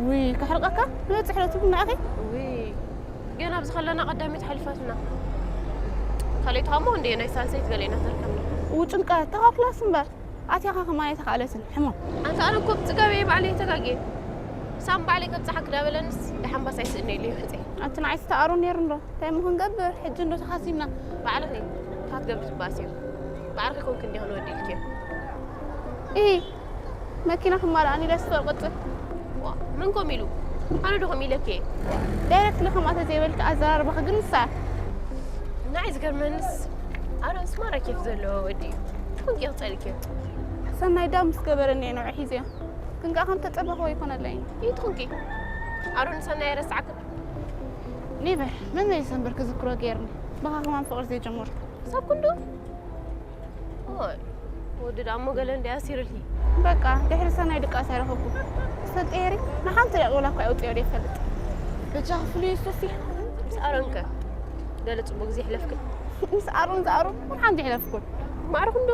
ውይ፣ ክሕርቀካ ንበጽሕ ዶ ትብል ንዓኺ? ውይ፣ ገና ኣብዚ ከለና ቀዳመይቲ ሓሊፋትና። ካልኣይቲ ኸሞ እንደ ናይ ሳልሰይቲ ገለ ኢና ተርከብና። ውጭንቀት ተኻኽላስ እምበር ኣትያኻ ከማን ኣይተኻእለትን ሕሞም። ኣንታ ኣነ እኮ ብጽጋብ እየ ባዕለይ ተጋግየ። ሳም ባዕለይ ከብጽሓ ክዳበለንስ ደሓንባስ ኣይስእነ ኢለ ይወጸ። ኣቲ ንዓይ ዝተኣሩ ነይሩ እንዶ እንታይ እሞ ክንገብር? ሕጂ እንዶ ተኻሲምና። ባዕልኺ እንታይ ክትገብሪ ትባእሲ እዩ? ባዕልኺ ኮንክ እንዲኽን ወዲልኪ። ኢ መኪና ክማልኣኒ ኢለ ስቶር ቅጽል። ዋ፣ መን ኮም ኢሉ? ኣነ ዶ ኮም ኢለኪ? ዳይረክት ልከማተ ዘይበልኪ ኣዘራርባኺ ግን ንሳ። ንዓይ ዝገርመንስ ኣሮንስ ማራ ኬፍ ዘለዎ ወዲ እዩ። ትኹን ጌር ጸልኪ። ሰናይ ዳ ምስ ገበረኒ እየ ንዑ ሒዝዮ። ግን ከኣ ከም ተጸበኽዎ ኣይኮነለይን። ይትኹንኪ። ኣሮን ሰናይ ኣይረስዓክን። ኔቨር፣ መመሊሰ እምበር ክዝክሮ ገይርኒ። ብኻ ከማን ፍቕሪ ዘይጀመርኩ። ሳብ ክንዱ? ኦይ፣ ወዲ ደኣ እሞ ገለ እንድያ ኣሲሩልኪ። በቃ፣ ድሕሪ ሰናይ ድቃስ ኣይረኸብኩ። ትፈልጢ ሄሪ፣ ንሓንቲ ደቂቕ ዋላ እኳ ኣውጽኦ ደይፈልጥ። በጃኺ ፍሉይ ሱሲ። ምስ ኣሮንከ? ገለ ጽቡቕ ግዜ የሕለፍክን? ምስ ኣሮን ዝኣሮን፣ ወላ ሓንቲ ኣይሕለፍኩን። ማዕረ ክንዱ?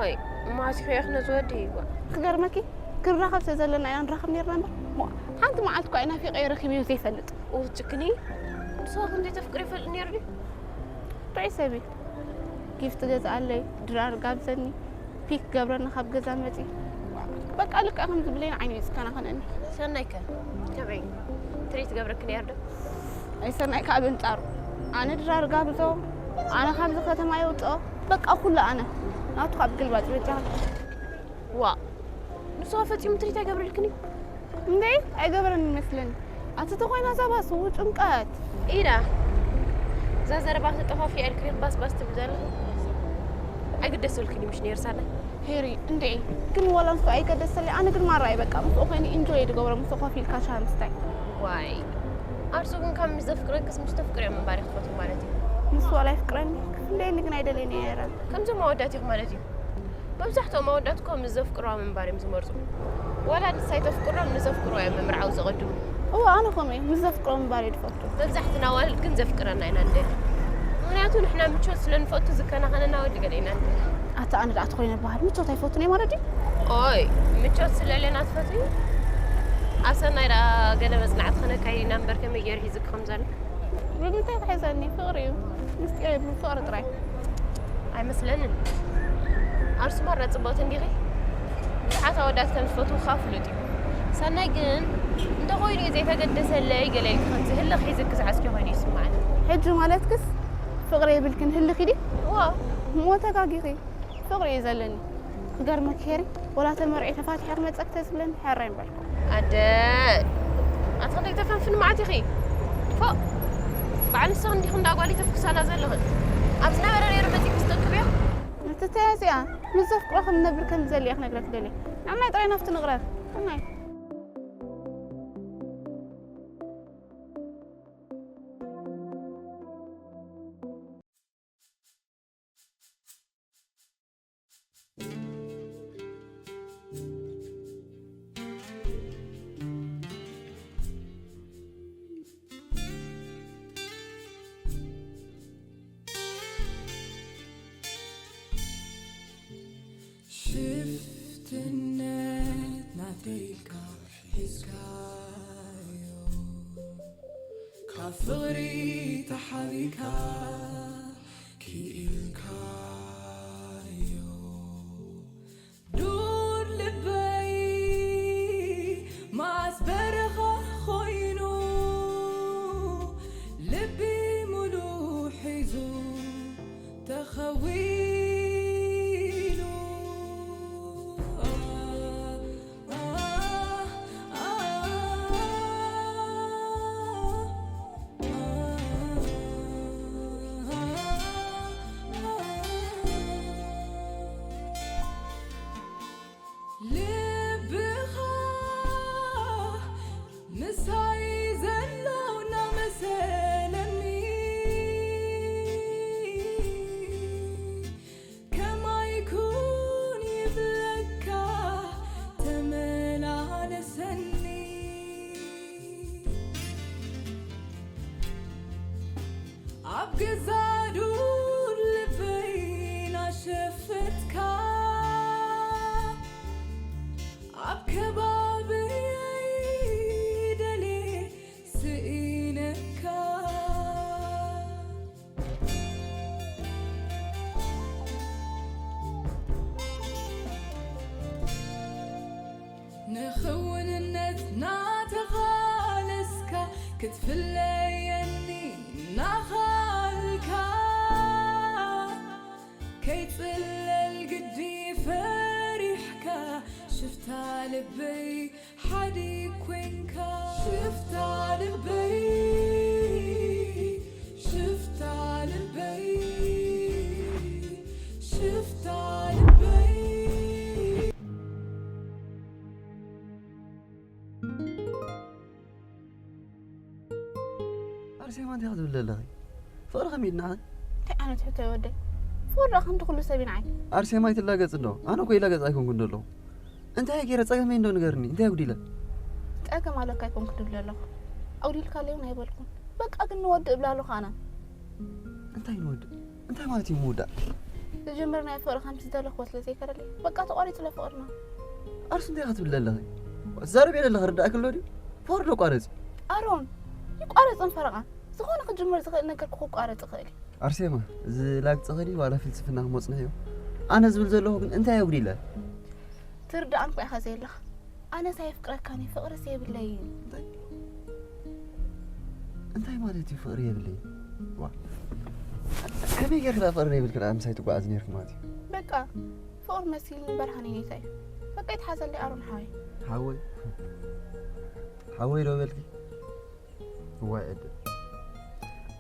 ኦይ፣ ማሲኹ ኢኺ ነዚ ወዲ፣ ዋ። ክገርመኪ፣ ክንራኸብ ስለ ዘለና ኢና ንራኸብ ኔርና እምበር፣ ሞ፣ ሓንቲ መዓልቲ እኳ እዩ ናፊቐዮ ረኺበዮ ዘይፈልጥ። ኡፍ፣ ጭክኒ። ንስኻ ከምዘይ ተፍቅሪ ይፈልጥ ነይሩ ድዩ? ጥዑይ ሰብ እዩ። ጊፍት ገዝኣለይ፣ ድራር ጋብዘኒ፣ ፒክ ገብረኒ ካብ ገዛ መጺ። በቃ ልክዕ ከም ዝብለይ ንዓይኒ እዩ ዝከናኸነኒ። ሰናይ ከ ከመይ? ትሪት ገብረኪ ነይሩ ዶ? ኣይ ሰናይ ከኣ በንጻሩ። ኣነ ድራር ጋብዞ፣ ኣነ ካብዚ ከተማ የውጽኦ። በቃ ኩሉ ኣነ። ናቱ ካብ ግልባጭ በጃኻ። ዋ፣ ንሱ ፈጺሙ ትሪት ኣይገብረልክን እዩ? እንዴ፣ ኣይገበረን ይመስለኒ። ኣቲ ተኾይና እዛ ባስ፣ ው ጭንቀት። ኢዳ፣ እዛ ዘረባ ተጠፋፊኣ ኢልክኒ ባስ ባስ ትብል ዘለኺ። ኣይግደሰልክን እዩ ምሽ ነይሩ ሳላ። ሄሪ፣ እንዴ፣ ግን ዋላ ንሱ ኣይገደሰለይ፣ ኣነ ግን ማራ እየ በቃ፣ ምስኡ ኮይነ ኢንጆይ እየ ዝገብሮ፣ ምስኡ ኮፍ ኢልካ ሻሂ ምስታይ። ዋይ፣ ኣርሱ ግን ካብ ምስ ዘፍቅረክስ ምስ ተፍቅርዮ ምንባር ክትፈትው ማለት እዩ። ንሱ ዋላ ይፍቅረኒ፣ ክንደየኒ ግን ኣይደልየን እየ ነይረ። ከምዞም ኣወዳት ኢኹ ማለት እዩ። መብዛሕትኦም ኣወዳት እኮ ምስ ዘፍቅርዋ ምንባር እዮም ዝመርጹ። ዋላ ንሳ ኣይተፍቅሮም ንዘፍቅርዋ እዮም ምምርዓው ዘቐድሙ። እወ፣ ኣነ ከምኡ እየ። ምስ ዘፍቅሮ ምንባር እየ ዝፈቱ። መብዛሕትና ኣዋልድ ግን ዘፍቅረና ኢና ንደሊ። ምኽንያቱ ንሕና ምቾት ስለ ንፈቱ ዝከናኸነና ወዲ ገለ ኢና ንደሊ። ኣታ ኣነ ደኣ ተኾይነ በሃል ምቾት ኣይፈቱን እየ ማለት ድዩ? ኦይ፣ ምቾት ስለ ለና ትፈትዩ? ኣብ ሰናይ ደኣ ገለ መጽናዕቲ ከነካይድ ኢና እምበር ከመይ ገይሩ ሒዙ ክኸም ዘሎ። ብምንታይ ክሕዘኒ? ፍቕሪ እዩ። ምስጢር የብሉን፣ ፍቕሪ ጥራይ። ኣይመስለንን። ኣርሱ ማራ ጽብቕቲ እንዲኺ? ብዙሓት ኣወዳት ከም ዝፈትውኻ ፍሉጥ እዩ። ሰናይ ግን፣ እንተኾይኑ እዩ ዘይተገደሰለይ ገለ ኢልኪ ከምዚ ህልኽ ሒዝኪ ዝሓዝኪ ኮይኑ ይስምዓኒ። ሕጂ ማለትክስ ፍቕሪ የብልክን ህልኽ ኢዲ? እዋ። እሞ ተጋጊኺ። ፍቕሪ እዩ ዘለኒ። ክገርመኪ ሄሪ፣ ወላ ተመርዒ ተፋቲሐ ክመጸኪ ተዝብለኒ ሕራይ ምበልኩ። ኣደ፣ ኣቲ ክንደይ ተፈንፍኒ መዓት ኢኺ? ፎእ! በዓል ንስኺ እንዲኺ እንዳ ጓል ተፍኩሳና ዘለኽን። ኣብ ዝነበረ ነይሩ መጺእኪ ምስ ተክብዮ? እቲ እንታይ እዚኣ? ምስ ዘፍቅሮ ከም ንነብር ከም ዝደሊ እየ ክነግረኪ ደልየ። ንዓናይ ጥራይ ናብቲ ንቕረብ። ንዓናይ። ሽፍትነት ናተይ ኢልካ ሒዝካዮ፣ ካብ ፍቕሪ ተሓቢእካ ክኢልካዮ። ዱር ልበይ መዓስ በረኻ ኮይኑ፣ ልቢ ሙሉ ሒዙ ተኸዊሉ። ልብኻ ምሳይ ዘሎ እናመሰለኒ፣ ከማይ ኩን ይብለካ ተመላለሰኒ። ኣብ ገዛ ዱር ልበይ ናሸፈትካ፣ ኣብ ከባብየይ ንኽውንነት ናተቓለስካ ክትፍለየኒ ናኻልካ ከይጽለል ግዲ ፈሪሕካ ሽፍታ ልበይ ሓዲ ኮንካ ሽፍታ ልበይ ሽፍታ ልበይ ሽፍታ ልበይ ኣርሴማ እንታይ ክትብል ዘለኺ? ፍቕሪ ከመይ ኢድናኸ? እንታይ ዓይነት ሕቶ እዩ ወደይ? ፍቕሪ ደኣ ከምቲ ኩሉ ሰብ እዩ ንዓይ። ኣርሴማ ኣይትላገጺ እንዶ። ኣነ እኮ ይላገጽ ኣይኮንኩን ዘለኹ። እንታይ ገይረ ጸገመይ እንዶ ንገርኒ። እንታይ ኣጉዲለ? ጸገም ኣለካ ኣይኮንኩ ድብል ኣለኹ። ኣጉዲልካለይ እውን ኣይበልኩን። በቃ ግን ንወድእ እብላ ኣለኹ ኣነ። እንታይ ንወድእ? እንታይ ማለት እዩ ምውዳእ? ዝጀመርናዮ ፍቕሪ ከምቲ ዝደለኽዎ ስለ ዘይከደለይ በቃ ተቋሪጹ ኣሎ ፍቕርና። ኣርሲ እንታይ ክትብሊ ኣለኺ? ትዛረቢ ዘለኺ ርዳእኪ ኣሎ ድዩ? ፍቕሪ ዶ ቋረጺ? ኣሮን ይቋረጽን ፈረቓን ዝኾነ ክጅምር ዝኽእል ነገር ክቋረጽ ይኽእል እዩ። ኣርሴማ እዚ ላግጺኺ ድዩ ዋላ ፍልስፍና ክመጽንሕዮ? ኣነ ዝብል ዘለኹ ግን እንታይ ኣጉዲለ? ትርድኣኒ እኮ ኢኻ ዘየለኻ። ኣነስ ኣየፍቅረካን እየ ፍቕርስ የብለይን። እንታይ ማለት እዩ ፍቕሪ የብለይን? ዋ ከመይ ጌርኪ ደኣ ፍቕሪ የብልኪ ደኣ ምሳይ ትጓዓዚ ኔርኪ ማለት እዩ? በቃ ፍቕሪ መሲልኒ በርሃ ነይነይታ እዩ። በቃ ይትሓዘለይ ኣሮን ሓወይ። ሓወይ ሓወይ ዶ በልኪ? እዋይ ዕድል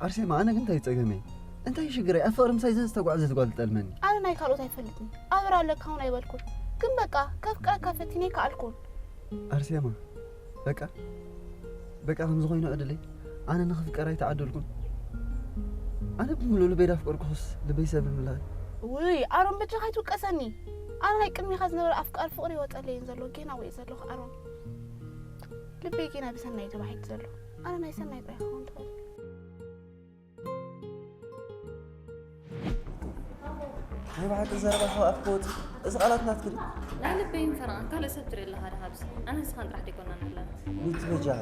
ኣርሴማ ኣነ ግን እንታይ ጸገመይ እንታይ ሽግረይ ኣብ ፍቕሪ ምሳይ ዘዝተጓዕዘት ጓል ትጠልመኒ ኣነ ናይ ካልኦት ኣይፈልጥን ኣበራ ኣለካ እውን ኣይበልኩን ግን በቃ ከፍቅረካ ፈቲነ ኣይከኣልኩን ኣርሴማ በቃ በቃ ከምዚ ኮይኑ ዕድለይ ኣነ ንኽፍቀር ኣይተዓደልኩን ኣነ ብምሉእ ልበይ ዳፍቀርኩኽስ ልበይ ሰብ ምልኣይ ውይ ኣሮን በጃኻ ኣይትውቀሰኒ ኣነ ናይ ቅድሚኻ ዝነበረ ኣፍቃሪ ፍቕሪ ይወፀለይን ዘሎ ጌና ወይ ዘለኹ ኣሮን ልበይ ጌና ብሰናይ ተባሒቱ ዘሎ ኣነ ናይ ሰናይ ጥራይ ክኸውን ትኽእል ናይ ብሓቂ ዘረባ ካብ ኣፍኪ ወፂኡ እዚ ቃላት ናትኪ ድዩ? ናይ ልበይን ፈረቓን ካልእ ሰብ ትርኢ ኣለኻ ዶ ካብዚ? ኣነን ንስኻን ጥራሕ ዶ ኣይኮናን ዘለና? ሚቲ በጃኺ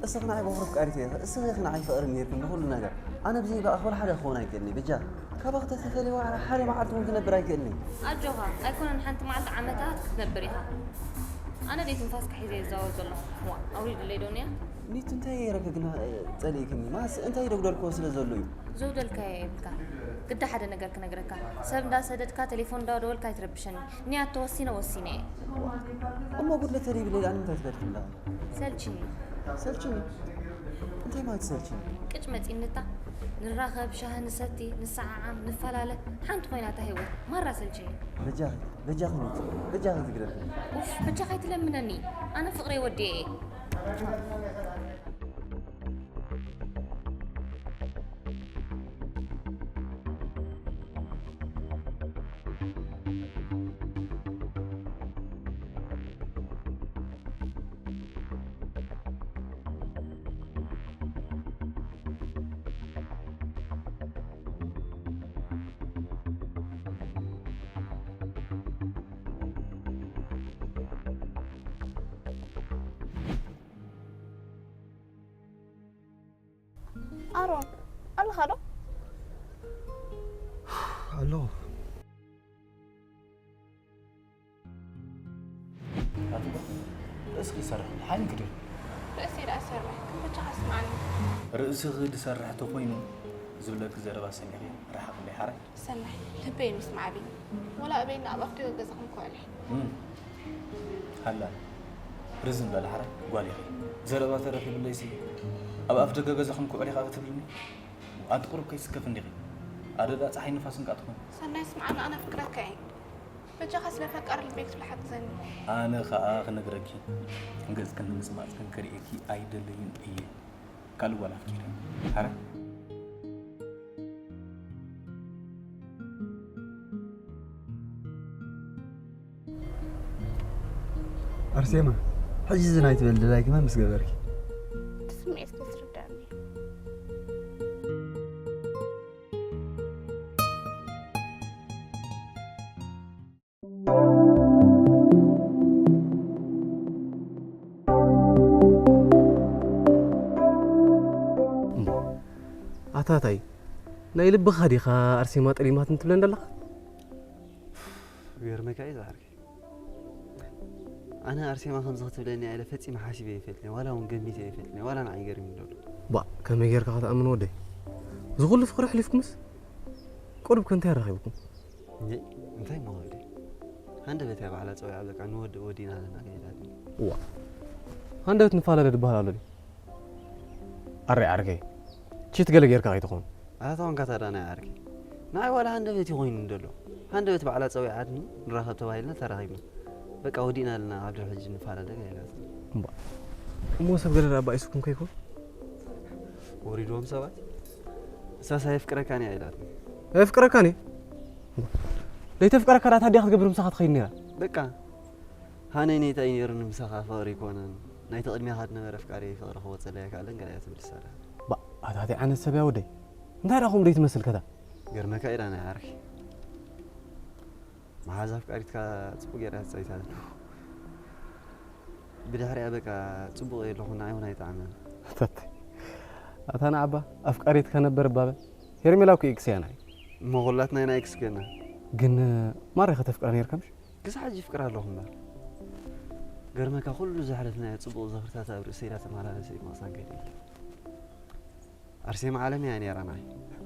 እስኺ ንዓይ በኹሪ ኣፍቃሪተይ ኢኺ እስኺ ኢኺ ንዓይ ፍቕሪ ኔርክኒ ንኹሉ ነገር ኣነ ብዘይ ብኣኺ ወላ ሓደ ክኸውን ኣይክእልን እየ በጃኺ ካባኺ ተተፈልየ ወላ ሓደ መዓልቲ እውን ክነብር ኣይክእልን እየ። ኣጆኻ ኣይኮነን ሓንቲ መዓልቲ ዓመታት ክትነብር ኢኻ። ኣነ ድየ ትንፋስካ ሒዘ ይዛወር ዘለኹ። ዋእ ኣውሪድለይ ዶ እኒኣ? ኒቱ እንታይ ገይረኪ ግና ፀሊእክኒ? ማለትስ እንታይ ደጉደልክዎ ስለ ዘሎ እዩ? ዘውደልካዮ የብልካን። ግዳ ሓደ ነገር ክነግረካ፣ ሰብ እንዳሰደድካ ቴሌፎን እንዳወደወልካ ኣይትረብሸኒ። ኒያቶ ወሲነ ወሲነ እየ። እሞ ጉድለት ተደይብለይ ደኣ ንምንታይ ትፈትሒ ኣለኺ? ሰልችኒ። ሰልችኒ? እንታይ ማለት ሰልችኒ? ቅጭ መፂንታ። ንራኸብ፣ ሻሂ ንሰቲ፣ ንሰዓዓም፣ ንፈላለ፣ ሓንቲ ኮይና እታ ህይወት። ማራ ሰልችኒ። በጃኺ፣ በጃኺ ኒቱ፣ በጃኺ ትግደፊ። ኡፍ፣ በጃኻ ኣይትለምነኒ። ኣነ ፍቕረይ ወዲኤ እየ። ኣሮን ኣለኻ ዶ? ኣለኹ። እስኪ ሰርሕ ሓይን ክድር ርእሲ ደኣ ሰርሕ ክምቻኻ ስምዓኒ። ርእስኺ ዝሰርሕ ተኾይኑ ዝብለኪ ዘረባ ሰሚዕኺ ርሓቕ እምበይ ሓራይ። ሰናይ ልበይ ምስማዕ ኣብይኒ ወላ ኣበይኒ ኣብ ኣፍ ደገ ገዛኹም ክውዕል እየ። እም፣ ሃላ ርዝን በሊ ሓራይ ጓል ኢኺ። ዘረባ ተረኺብለይሲ ኣብ ኣፍ ደገ ገዛኹም ክውዕል ኢኻ ክትብልኒ? ኣንቲ ቁሩብ ከይስከፍ እንዲኺ። ኣደዳ ጸሓይ ንፋስን ከኣ ትኹን። ሰናይ ስምዓኒ ኣነ ኣፍቅረካ እየ። በጃኻ ስለ ፈቃር ልበይ ክትብል ሓግዘኒ። ኣነ ከኣ ክነግረኪ ገጽክን ምጽማጽክን ክርእየኪ ኣይደለይን እየ። ካልእ ጓል ኣፍቂረ ሓረ ኣርሴማ ሕጂ እዚ ናይ ትበል ድላይኪ መን ምስ ገበርኪ? እቲ ስምዒትኪ ዝርዳእኒ እዩ። ኣታታይ ናይ ልብኻ ዲኻ ኣርሴማ ጠሊማትኒ ትብለን ዘለኻ? ገርመካ እዩ ዝዓርከይ። ኣነ ኣርሴማ ከምዚ ክትብለኒ ኢለ ፈጺመ ሓሲበ ኣይፈልጥን፣ ዋላ እውን ገሚተ ኣይፈልጥን፣ ዋላ ንዓይ ገርምኒ ዘሎ። ባ ከመይ ጌርካ ክትኣምን ወደይ? እዚ ኩሉ ፍቕሪ ኣሕሊፍኩምስ ቁሩብ ከ እንታይ ኣራኺብኩም? እንዴ እንታይ እሞ ወደይ? ሃንደበት እያ ባዕላ ጸዊዓ በቃ ንወዲ ወዲና ኣለና ከይዳት። ዋ ሃንደበት ንፋለለ ድበሃል ኣሎ ድዩ? ኣረ ዓርከይ ቺት ገለ ጌርካ ከይትኾን። ኣታ ኮንካ ታዳ ናይ ዓርከይ ንዓይ ዋላ ሃንደበት እዩ ኮይኑ እንደሎ። ሃንደበት ባዕላ ጸዊዓትኒ ንራኸብ ተባሂልና ተራኺብና። በቃ ወዲእና ኣለና ኣብ ድሕሪ ሕጂ ንፋለለ ኢላትኒ። እሞ ሰብ ገለ ደኣ ባኢሱኩም ከይኮን? ወሪድዎም ሰባት እሳስ ኣየፍቅረካን እያ ኢላትኒ። ኣየፍቅረካን እየ? ደይተፍቅረካ ደኣ ታዲያ ክትገብር ምሳኻ ትኸይድ ነይራ? በቃ ሃነይ ነይታይ ነይሩኒ ምሳኻ ፍቕሪ ይኮነን ናይቲ ቅድሚያኻ ዝነበረ ኣፍቃሪ ፍቕሪ ክወፀለይ ኣይከኣለን ገለ እያ ትብል ሳላ። ባ ኣታቲ ዓይነት ሰብ እያ ወደይ እንታይ ደኣ ከምኡ ደይትመስል ከታ? ገርመካ ኢላ ናይ ዓርኪ መሓዝ ኣፍቃሪትካ ፅቡቅ ገይራ ትፀይታ ዘለኹ ብድሕሪኣ በቃ ፅቡቅ የለኹ ንዓይ እውን ኣይጠዓመን። ኣታቲ ኣታ ንዓባ ኣፍቃሪትካ ነበር እባ በል ሄርሜላ እኮ ኤክስ እያ ናይ እሞ ኩላትና ኢና ኤክስ ኮይና ግን ማራ ከተፍቅራ ነይርካ ምሽ? ክሳብ ሕጂ ይፍቅራ ኣለኹ እምበር ገርመካ ኩሉ ዘሕለፍናዮ ፅቡቕ ዝኽርታት ኣብ ርእሰይ ኢላ ተመላለሰ እዩ መቕፃን ከይደ ኣርሴማ ዓለም እያ ነይራ ንዓይ።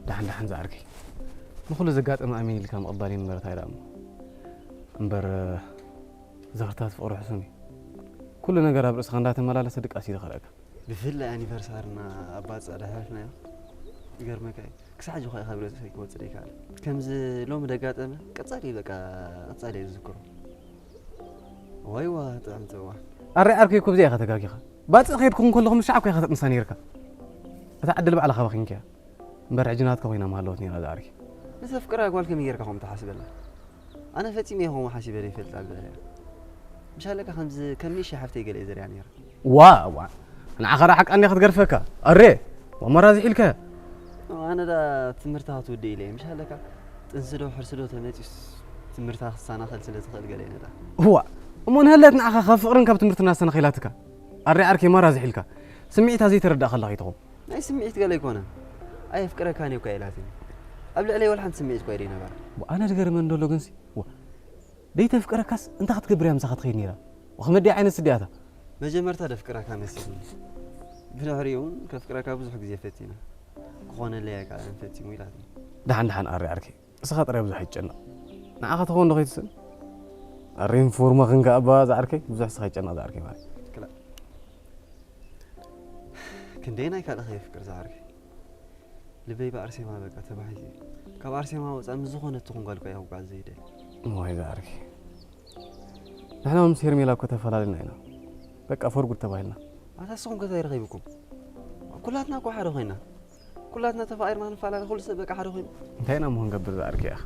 ደሓን ደሓን ዝዓርከይ ንኹሉ ዘጋጠመ ኣሜን ኢልካ ምቕባል እዩ እምበር እንታይ ደኣ እሞ እምበር ዝኽርታት ፍቕሪ ሕሱም እዩ ኩሉ ነገር ኣብ ርእስኻ እንዳተመላለሰ ድቃስ እዩ ዝኸልአካ ብፍላይ ኣኒቨርሳርና ኣብ ባጽዕ ድሕልፍናዮ ይገርመካ እዩ ክሳዕ ሕጂ ኳ ካብ ርእሰይ ክወጽእ ዘይከኣለ ከምዚ ሎሚ ደጋጠመ ቀጻሊ በቃ ቀጻሊ እየ ዝዝክሮ ወይ ዋ ጥዕምቲ እዋ ኣረ ዓርከይ እኮ ብዚኣ ኢኻ ተጋጊኻ ባጽዕ ከይድኩ እንከለኹ ምሻዕ እኮ ኢኻ ተጥንሳ ነይርካ እታ ዕድል ባዕልኻ ባኺንካያ እምበር ሕጂ ናትካ ኮይና ምሃለወት ነይራ ዝዓርከይ ንተፍቅራ ጓል ከመይ ጌርካ ከምኡ ትሓስበላ ኣነ ፈጺመ እየ ከምኡ ሓሲበ ዘይፈልጥ ኣብ ልዕሊኣ። ምሽ ኣለካ ከምዚ ከም ንእሽተይ ሓፍተይ ገለ እየ ዝሪኣ ነይረ። ዋእ ዋእ ንዓኻ ደኣ ሓቃ እንድያ ክትገርፈካ። ኣሬ ዋእ መራዚ ሒልካያ። ኣነ ደኣ ትምህርትኻ ትውድእ ኢለ እየ። ምሽ ኣለካ ጥንሲ ዶ ሕርሲ ዶ ተመጺኡስ ትምህርትኻ ክትሰናኸል ስለ ትኽእል ገለ እየ ነዳ። ዋእ እሞ ንህለት ንዓኻ ካብ ፍቕርን ካብ ትምህርትን ኣሰናኺላትካ። ኣሬ ዓርከይ መራዚ ሒልካ። ስምዒታ ዘይተረዳእካ ኣለኻ ኣይትኹን። ናይ ስምዒት ገለ ኣይኮነን። ኣየፍቅረካን እየ እኳ ኢላትኒ። ኣብ ልዕለይ ወላ ሓንቲ ስምዒት እኳ የደይነበራ። ኣነ ዝገርመኒ ዘሎ ግንሲ ዋ ደይተፍቅረካስ እንታይ ክትገብር እያ ምሳኻ ትኸይድ ነይራ? ወኸመ ድያ ዓይነት ስዲ እያ እታ? መጀመርታ ደፍቅረካ መሲልኒ። ብድሕሪኡ እውን ከፍቅረካ ብዙሕ ግዜ ፈቲነ። ክኾነለይ ኣይከኣለን ፈጺሙ ኢላትኒ። ደሓን ደሓን ኣሪ ዓርከይ እስኻ ጥራይ ብዙሕ ኣይትጨነቕ። ንዓኻ ትኸውን ዶ ከይትስእን? ኣሪ ኢንፎርማ ክንካ እባ ዝዓርከይ ብዙሕ እስኻ ኣይትጨነቕ ዝዓርከይ ማለት። ክላ ክንደይ ናይ ካልእ ከየፍቅር ዝዓርከይ። ልበይ ብኣርሴማ በቃ ተባሒሱ እዩ። ካብ ኣርሴማ ወፃእ ምስ ዝኾነት ትኹን ጓል እኳ እየ ክጓዓዝ ዘይደሊ። እዋይ ዝዓርከይ ንሕና ምስ ሄርሜላ እኮ ተፈላለና ኢና። በቃ for good ተባሂልና። ኣታ ንስኹም ከ እንታይ ረኺብኩም? ኩላትና እኮ ሓደ ኮይና። ኩላትና ተፋቒርና ንፈላለ ኩሉ ሰብ በቃ ሓደ ኮይኑ። እንታይ ኢና እሞ ክንገብር ዝዓርከይ ኣኽ?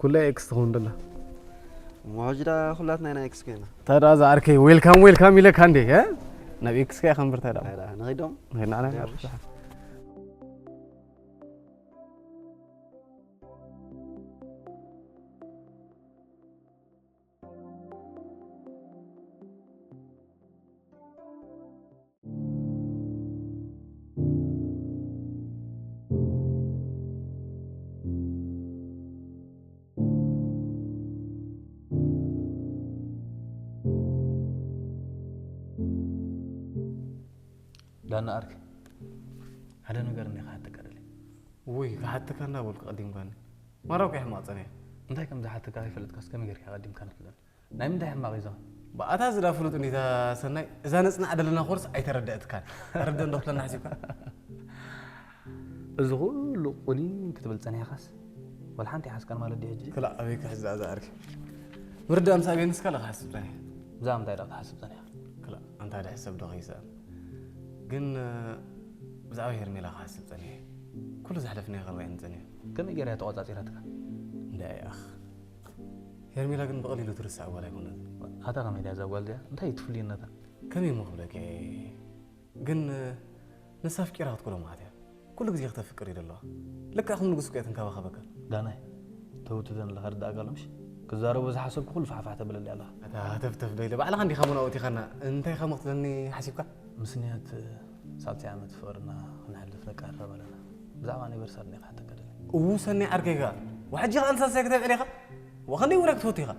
ኩላ ኤክስ ትኸውን ደላ። እሞ ሕጂ ዳ ኩላትና ኢና ኤክስ ኮይና። ታዳ ዝዓርከይ ዌልካም ዌልካም ኢለካ እንዴ እ ናብ ኤክስካ ኢኻ እምበር ታዳ ኣይ ደኣ ንኸይዶም ንኸይድና ኣነ ደሓን። ዳና ኣርክ ሓደ ነገር እኒኻ ሓተካ ደለ ውይ ክሓተካ እንዳበልኩ ቀዲምካኒ ማራው ከይ ሕማቕ ጸኒሐ እንታይ ከም ዝሓተካ ከይፈለጥካስ ከመይ ጌርካ ቀዲምካ ንፍለጥ ናይ ምንታይ ሕማቕ እዩ ዝኻ ብኣታ ዝዳ ፍሉጥ እንዲታ ሰናይ እዛ ነጽናዕ ደለና ኮርስ ኣይተረደእትካን ኣረደ እንዶ ክለና ሓሲብካ እዚ ኩሉ ቁኒን ክትብል ጸኒሕካስ ወላ ሓንቲ ይሓስካን ማለት ድዩ ሕጂ ክላ ኣበይ ክሕዛ እዛ ኣርኪ ምርዳእ ምስ ኣበይ ንስካ ለካ ሓስብ ጸኒሕ ብዛዕባ ምንታይ ዳ ክትሓስብ ጸኒሕካ ክላ ኣንታ ድሕሰብ ዶ ከይስኣን ግን ብዛዕባ ሄርሜላ ክሓስብ ጸኒሕ ኩሉ ዘሕለፍናዮ ክረኣየኒ ጸኒሑ ከመይ ገይራ እያ ተቆጻጺራትካ እንዳ ያኽ ሄርሜላ ግን ብቐሊሉ ትርስዕ ጓል ኣይኮነትን ኣታ ከመይ ድያ እዛ ጓል እዚኣ እንታይ እዩ ትፍልዩነታ ከመይ እሞ ክብለኪ ግን ንሳ ኣፍቂራ ክትኮሎ ማለት እያ ኩሉ ግዜ ክተፍቅር እዩ ዘለዋ ልክዕ ከም ንጉስ እኮ እያ ትንከባኸበካ ዳናይ ተውትተን ኣለኻ ርዳእ ጋሎ ምሽ ክዛረቦ ዝሓሰብኩ ኩሉ ፋሕፋሕ ተብለሊ ኣለኻ እታ ሃተፍተፍ ዶ ኢለ ባዕልኻ እንዲኻ ሙና ኣውቲኻና እንታይ ኢኻ መኽትለኒ ሓሲብካ ምስንያት ሳልሳይ ዓመት ፍቕርና ክነሕልፍ ነቃርብ ኣለና ብዛዕባ ኣኒቨርሳሪ ኒኻ ሕተካ ደለ እዉ ሰኒ ዓርከይ ከኣ ወሓጂ ከኣ ንሳልሳይ ክተብዕል ኢኻ ወኸንደይ ውረ ክትፈቱ ኢኻ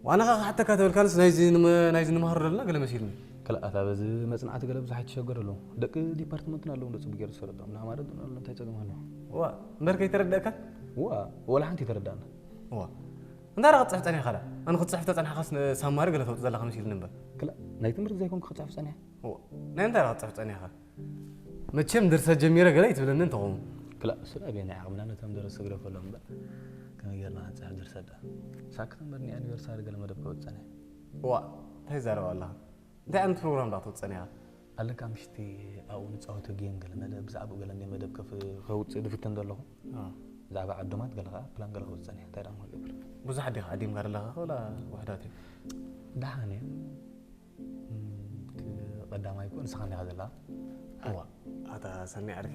ዋና ኸ ክሓተካ ተበልካንስ ናይዚ ንመ- ናይዚ ንመሃሮ ዘለና ገለ መሲልኒ። ክልኣት ኣብ እዚ መጽናዕቲ ገለ ብዙሓት ይሸገሩ ኣለዉ። ደቂ ዲፓርትመንትና ኣለዉ እንዶ ጽቡቅ ገይሩ ዝሰረጦም ንኣማረ ኣለዉ እንታይ ጸገም ኣለዎ? ዋ እምበር ከይተረደእካ? ዋ ወላ ሓንቲ ይተረዳእና። ዋ እንታይ ደኣ ክትጽሕፍ ጸኒሕካ ደኣ? ኣነ ክትጽሕፍ ተጸንሕካስ ሳማሪ ገለ ተውጽእ ዘለካ መሲልኒ እምበር። ክላ ናይ ትምህርቲ ዘይኮንኩ ክጽሕፍ ጸኒሐ። ዋ ናይ እንታይ ደኣ ክትጽሕፍ ጸኒሕካ? መቸም ድርሰት ጀሚረ ገለ ይትብለኒ እንተኾኑ። ክላ እሱ ኣበየናይ ዓቕምና ነቶም ደረስቲ ግደፈሎም እምበር። ከመይ ጌርና ክንጽሕፍ ድርሰት ደኣ? ሳክት እምበር ናይ ኣኒቨርሳሪ ገለ መደብ ከውጽእ ጸኒሐ። ዋ እንታይ ይዛረብ ኣለኻ? እንታይ ዓይነት ፕሮግራም ደኣ ክትወጽእ ጸኒኻ? ኣለካ ምሽቲ ኣብኡ ንጻወቶ ጌም ገለ መደብ ብዛዕባኡ ገለ እንደ መደብ ከፍ- ከውጽእ ድፍትን ዘለኹ። ኣዎ። ብዛዕባ ዓዶማት ገለ ከኣ ፕላን ገለ ከውጽእ ጸኒሐ። እንታይ ደኣ ክገብር? ብዙሓት ዲኻ ዓዲምካ ዘለኻ ወላ ውሑዳት እዮም? ደሓን እዮም። እም፣ ክ- ቀዳማይ እኮ ንስኻ እንዲኻ ዘላ። እዋ ኣታ ሰኒ ዓርኪ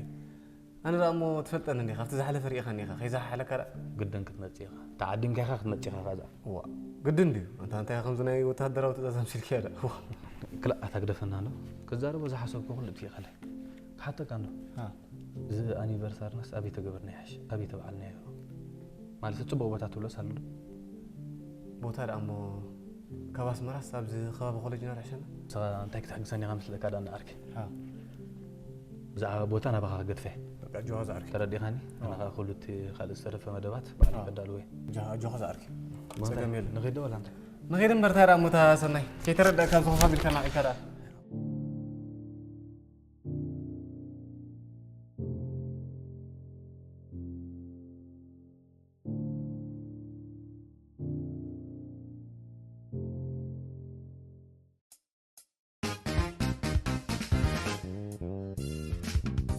ኣነ ደኣ እሞ ትፈልጠኒ እንዲኻ ካብቲ ዝሓለፈ ርኢኻኒ ኢኻ ከይዝሓሓለካ ደኣ ግድን ክትመጽእ ኢኻ። ተዓዲምካ ኢኻ ክትመጽእ ኢኻ ከኣ እዋ ግድን ድዩ? ኣንታ እንታይ ከምዚ ናይ ወተሃደራዊ ትእዛዝ ኣምሲልካዮ ደኣ እዋ ክላእ ኣታ ግደፈና እንዶ። ክዛረቦ ዝሓሰብኩ ኩሉ እትይኸለ ክሓተካ እንዶ። ሃ። እዚ ኣኒቨርሳርናስ ኣበይ ተገበርና ይሓሽ ኣበይ ተብዓልናዮ? ማለት ጽቡቕ ቦታ ትብሎስ ኣሎ ዶ? ቦታ ደኣ እሞ ካብ ኣስመራስ ኣብዚ ከባቢ ኮሌጅና ርሕሸና። ንስኻ እንታይ ክትሕግዘኒ ኢኻ መስለካ ደኣ ንዓርኪ? ሃ። ብዛዕባ ቦታ ናባኻ ክገድፈ። በቃ ጆኻ ዝዓርኪ። ተረዲኻኒ? ኣነ ኣዎ። ኸኣ ኩሉ እቲ ካልእ ዝተረፈ መደባት ባዕለይ ኣዎ። ከዳልዎ እየ። ጆኻ ጆኻ ዝዓርኪ። ጸገም የለን። ንኸይድ ዶ ወላ እንታይ? ንኸይድ እምበር እንታይ ደኣ እሞ እታ ሰናይ ከይተረዳእካ ዝኾንካ ቢልካ ናቒልካ ደኣ።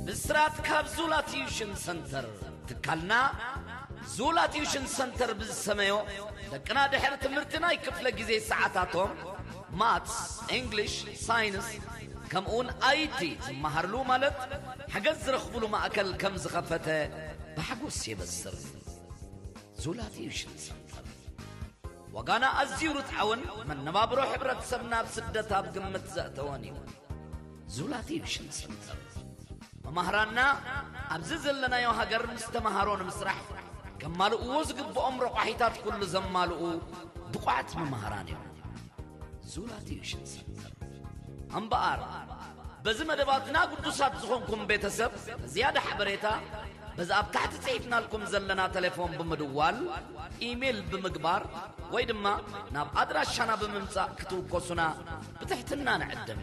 ብስራት ካብ ዙላ ቲዩሽን ሰንተር። ትካልና ዙላ ቲዩሽን ሰንተር ብዝሰመዮ፣ ደቅና ድሕሪ ትምህርቲ ናይ ክፍለ ግዜ ሰዓታቶም ማትስ፣ ኢንግሊሽ፣ ሳይንስ ከምኡውን ኣይቲ ዝመሃርሉ ማለት ሓገዝ ዝረኽብሉ ማእከል ከም ዝኸፈተ ብሓጎስ የበስር። ዙላ ቲዩሽን ሰንተር ዋጋና ኣዝዩ ርትዓውን መነባብሮ ሕብረተሰብና ኣብ ስደት ኣብ ግምት ዘእተወን እዩ። ዙላ ቲዩሽን ሰንተር መማህራንና ኣብዚ ዘለናዮ ሃገር ምስ ተመሃሮ ንምስራሕ ከማልእዎ ዝግብኦም ረቋሒታት ኩሉ ዘማልኡ ብቑዓት መማህራን እዮም። ዙላ ቲዩሽን ሰንተር እምበኣር በዚ መደባትና ግዱሳት ዝኾንኩም ቤተሰብ ንዝያዳ ሓበሬታ በዚ ኣብ ታሕቲ ጽሒፍናልኩም ዘለና ተሌፎን ብምድዋል፣ ኢሜይል ብምግባር ወይ ድማ ናብ ኣድራሻና ብምምጻእ ክትውከሱና ብትሕትና ንዕድም።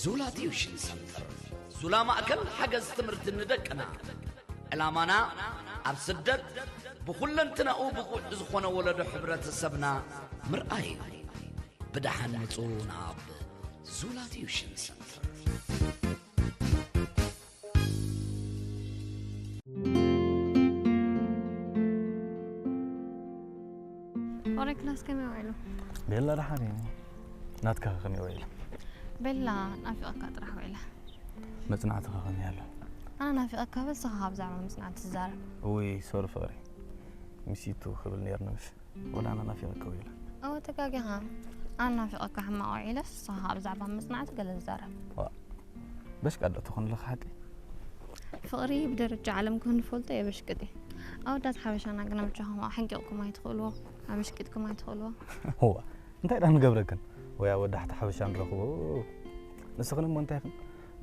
ዙላ ቲዩሽን ሰንተር ዙላ ማእከል ሓገዝ ትምህርቲ ንደቅና። ዕላማና ኣብ ስደት ብኹለንትናኡ ብቑዕ ዝኾነ ወለዶ ሕብረተሰብና ምርኣይ እዩ። ብደሓን ምጹ ናብ ዙላ ቲዩሽን ሰንተር። ወረ ክላስ ከመይ ውዒሉ? ቤላ ደሓን እዩ። ናትካ ከ ከመይ ውዒሉ? ቤላ ናፊቐካ ጥራሕ ውዒለ። መጽናዕትኻ ከመይ ኣሎ? ኣነ ናፊቐካ በል ንስኻ ካብ ብዛዕባ መጽናዕቲ ትዛረብ። ውይ ሶሪ ፍቕሪ። ሚሲቱ ክብል ነይርኒ ምሽ? ወላ ኣነ ናፊቐካ ውዒለ። እወ ተጋጊኻ። ኣነ ናፊቐካ ሕማቕ ውዒለስ ንስኻ ካብ ብዛዕባ መጽናዕቲ ገለ ትዛረብ። ዋ በሽቃ ዶ ትኾን ኣለኻ ሓቂ? ፍቕሪ ብደረጃ ዓለም ከም ንፈልጦ የበሽቅጥ እዩ። ኣወዳት ሓበሻና ግና ብጃኹም ኣሕንቂቕኩም ኣይትኽእልዎ፣ ኣበሽቂጥኩም ኣይትኽእልዎ። እዋ እንታይ ደኣ ንገብረክን? ወይ ኣወዳሕቲ ሓበሻ ንረኽቦ። ንስኽን እሞ እንታይ ኢኽን?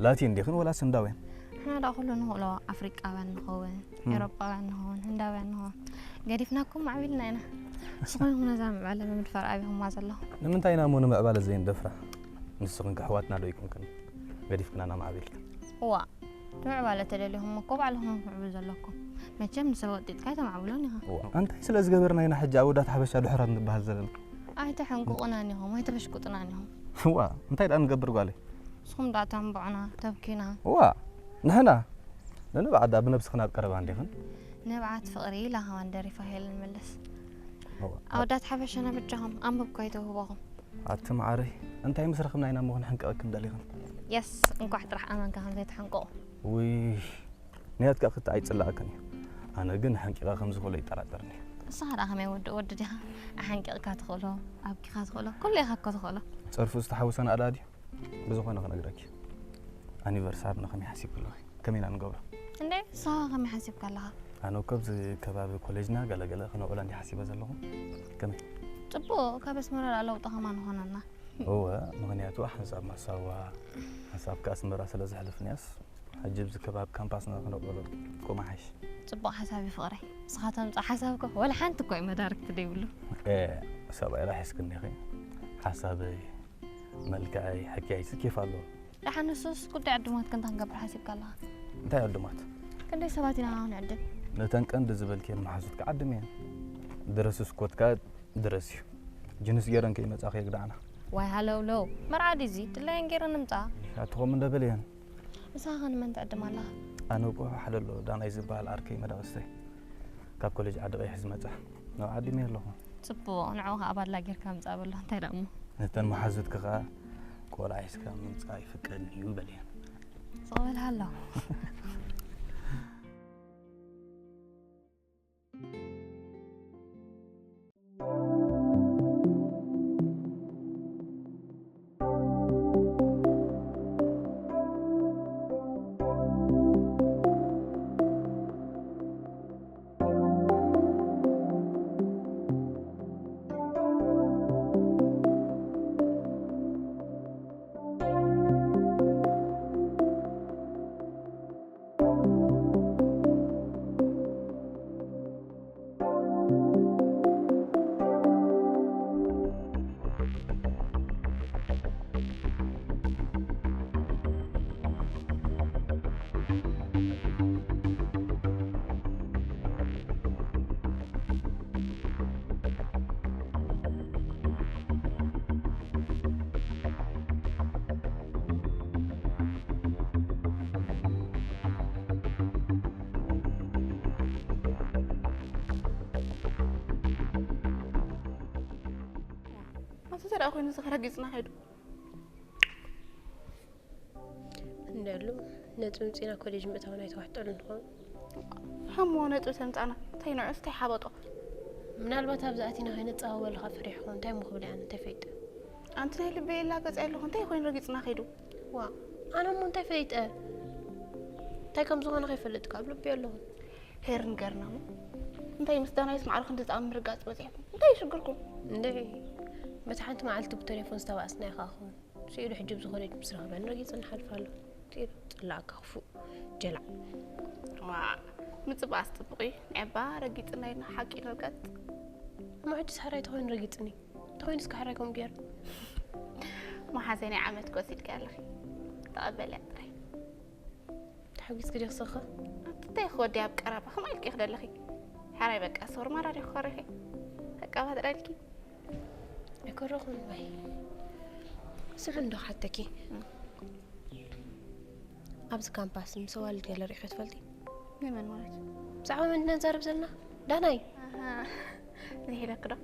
ላቲን ዲኽን ወላስ ህንዳውያን? ንሕና ደኣ ኩሉ ንኽእሎ ኣፍሪቃውያን ንኸውን፣ ኤሮጳውያን ንኸውን፣ ህንዳውያን ንኸውን። ገዲፍናኩም ማዕቢልና ኢና። ንስኹም ኢኹም ነዛ ምዕባለ ብምድፋር ኣቢኹማ ዘለኹም። ንምንታይ ኢና እሞ ንምዕባለ ዘይንደፍራ? ንስኽን ከ ኣሕዋትና ዶ ኣይኮንክን? ገዲፍክናና ማዕቢልክን። እዋእ። ንምዕባለ ተደሊኹም እኮ ባዕልኹም ኢኹም ክትምዕብሉ ዘለኩም። መቸም ንሰብ ወጢጥካ ኣይተማዕብሎን ኢኻ። እዋ፣ እንታይ ስለ ዝገበርና ኢና ሕጂ ኣወዳት ሓበሻ ድሑራት ንበሃል ዘለና? ኣይተሐንቁቑናን ኢኹም፣ ኣይተበሽቁጡናን ኢኹም። እዋ፣ እንታይ ደኣ ንገብር ጓለይ? ንስኹም ደኣ ተንብዑና፣ ተብክዩና። እዋ፣ ንሕና? ንንብዓት ደኣ ብነብስኽን ኣብ ቀረባ እንዲኽን? ንብዓት ፍቕሪ ኢላ ከማን ደሪፋ ሄለን መለስ። እዋ፣ ኣወዳት ሓበሻ ንብጃኹም ኣንብብኩ ኣይተውህቦኹም። ኣቲ መዓረይ፣ እንታይ ምስ ረኽብና ኢና እሞ ክንሕንቅቐክን ደሊኽን? የስ፣ እንኳዕ ጥራሕ ኣመንካ ከም ዘይትሕንቅቑ። ውይ፣ ንያትካ ክቲ ኣይጽላእክን እዩ። ኣነ ግን ሓንቂቐ ከም ዝኽእሎ ይጠራጠርኒ። ንስኻ ደኣ ከመይ ወዲ ወዲ ዲኻ? ኣሓንቂቕካ ትኽእሎ፣ ኣብኪኻ ትኽእሎ፣ ኩሉ ኢኻ እኮ ትኽእሎ። ጸርፉ ዝተሓወሰ ናእዳ ድዩ? ብዝኾነ ክነግረኪ። ኣኒቨርሳርና ከመይ ሓሲብኪ ኣለኺ? ከመይ ኢና ንገብሮ? እንዴ፣ ንስኻ ከመይ ሓሲብካ ኣለኻ? ኣነ እኮ ኣብዚ ከባቢ ኮሌጅና ገለገለ ክነውዕሎ እንዲ ሓሲበ ዘለኹ። ከመይ? ጽቡቕ፣ ካብ ኣስመራ ደኣ ለውጢ ከማን ይኾነና። እወ፣ ምኽንያቱ ሓንሳብ ማሳዋ፣ ሓንሳብ ከኣ ኣስመራ ስለ ዘሕልፍንያስ፣ ሕጂ ኣብዚ ከባቢ ካምፓስና ክነቕሎ ኮማ ሓይሽ። ጽቡቕ ሓሳብ እዩ ፍቕረይ። ንስኻ ተምጽኦ ሓሳብ እኮ ወላ ሓንቲ እኮ እዩ መዳርግቲ ዘይብሉ። ኤ፣ ሰብኣይ ላሒስክኒ ኢኺ። ሓሳበይ፣ መልክዐይ፣ ሕክያይ ስኬፍ ኣለዎ። ደሓን ንሱስ ጉዳይ ዕዱማት ክንታ ክንገብር ሓሲብካ ኣለኻ? እንታይ ዕዱማት? ክንደይ ሰባት ኢና ንዕድም? ነተን ቀንዲ ዝበልክየን መሓዙትካ ዓድም እየን። ድረስ ስኮትካ ድረስ እዩ። ጅንስ ገይረን ከይመጻ ከየግዳዕና። ዋይ ሃለውለው። መርዓ ድዚ? ድላየን ገይረን ንምጻ። ኣትኾም እንደ በልየን። ንስኻ ከ ንመን ትዕድም ኣለኻ? ኣነ እኮ ሓደ ኣሎ፣ ዳናይ ዝበሃል ዓርከይ መዳቕስተይ። ካብ ኮሌጅ ዓዲ ቀይሕ ዝመጻ። ናብ ዓዲ መይ ኣለኹ። ጽቡቕ፣ ንዕኡ ኸኣ ባድላ ጌርካ ምጻእ በሎ። እንታይ ደኣ እሞ? ነተን መሓዙትኪ ኸኣ ቆልዓ ሒዝካ ምምጻእ ኣይፍቀድን እዩ በልየን። ጽቕ በል ሃሎ። ኣቶ ተደኣ ኮይኑ እዚ ከረጊጽና ከይዱ። እንደሉ ነጥቢ ምጺና ኮሌጅ ምእታው ናይ ተዋሕጠሉ ንኸውን። ሃሞ ነጥቢ ተምጻና እንታይ ንዑስ እንታይ ሓበጦ። ምናልባት ኣብዚ ኣቲና ከይንጸዋወል ከኣ ፈሪሕኹም እንታይ እሞ ክብል እየ ኣነ እንታይ ፈይጠ። ኣንቲ ናይ ልበይ የላገጸ ኣለኹ እንታይ ኮይኑ ረጊጽና ከይዱ። ዋ ኣነ እሞ እንታይ ፈይጠ። እንታይ ከም ዝኾነ ከይፈልጥ ካብ ልቢ ኣለኹ። ሄር ንገርና እሞ እንታይ ምስ ዳናይስ ማዕረ ክንዲ ዝኣምን ርጋጽ በጺሕኩም እንታይ ይሽግርኩም። እንደ በቲ ሓንቲ መዓልቲ ብቴሌፎን ዝተባእስና ይኸኣኹም። ስኢሉ ሕጂ ኣብዚ ኮሌጅ ምስ ረኸበኒ ረጊጽ ንሓልፍ ኣሎ። ስኢሉ ጽላእካ ክፉእ ጀላዕ። ዋ ምጽባእ ኣስጥብቑ እዩ። ንዕባ ረጊጽና ኢልና ሓቂ ንርገጽ። እሞ ሕጂ ሳሕራይ ተኾይኑ ረጊጽኒ። ተኾይኑ እስከ ሓራይ ከምኡ ገይሩ። መሓዘይ ናይ ዓመት ክወሲድካ ኣለኺ። ተቐበልያ ጥራይ። ተሓጒስኪ ዲኺ ስኻ? እንታይ ክወዲ ኣብ ቀረባ ከምኣ ኢልኪ ኢኺ ደለኺ። ሓራይ በቃ ሶር ማራሪ ክኸሪኺ። በቃ ባጥራ ኢልኪ። ኣይኮረኹን ወይ። ስም እንዶ ሓተኪ። ኣብዚ ካምፓስ ምስ ኣዋልድ ገለ ርኢኺ ትፈልጢ? ንመን ማለት? ብዛዕባ መን ኢና ንዛረብ ዘለና? ዳናይ። ኣሃ። ዝሒለኪ ዶ?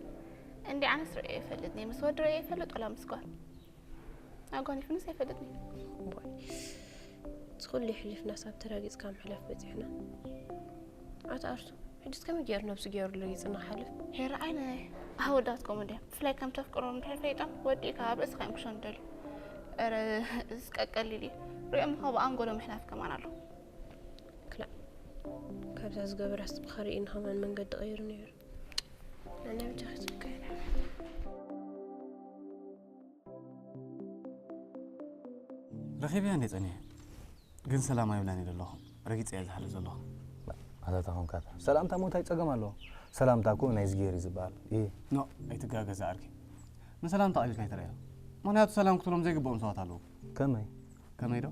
እንዲ ኣነስ ርእየ ይፈልጥኒ። ምስ ወዲ ርእየ ይፈልጥ ወላ ምስ ጓል? ኣጓኒፍንስ ኣይፈልጥን እዩ። እምቦይ፣ እዚ ኩሉ የሕሊፍናስ ኣብቲ ረጊጽካ ምሕላፍ በጺሕና። ኣታ ኣርሱ፣ ሕጅስ ከመይ ገይሩ ነብሱ ገይሩ ረጊጽና ክሓልፍ? ሄረ ዓይነ፣ ኣወዳት ከምኡ ድዮም? ብፍላይ ከም ተፍቅሮም እንድሕር ፈሊጦም፣ ወዲእካ ኣብ ርእስኻ እዮም ክሸኑ ደልዩ። እረ፣ እዚስ ቀቀሊል እዩ። ሪኦም እኮ ብኣንጎሎ ምሕላፍ ከማን ኣሎ። ክላእ፣ ካብዛ ዝገበራስ ብኸሪእን ኸማን መንገዲ ቀይሩ ነይሩ። ኣነ ብጃኺ ጽቡቅ ኣይነበረን። ረኺበያ እንዴ ጸኒሐ? ግን ሰላም ኣይብላን ኢለ ኣለኹ። ረጊጸ እየ ዝሓልፍ ዘለኹ። ኣታ ተኾንካ ሰላምታ ሞ እንታይ ጸገም ኣለዎ? ሰላምታ እኮ ናይ ዝጌር እዩ ዝበሃል። እ። ኖ፣ ኣይትጋገ ዝዓርከይ። ንሰላምታ ቀሊልካ ኣይትርእያ። ምኽንያቱ ሰላም ክትብሎም ዘይግብኦም ሰባት ኣለዉ። ከመይ? ከመይ ዶ?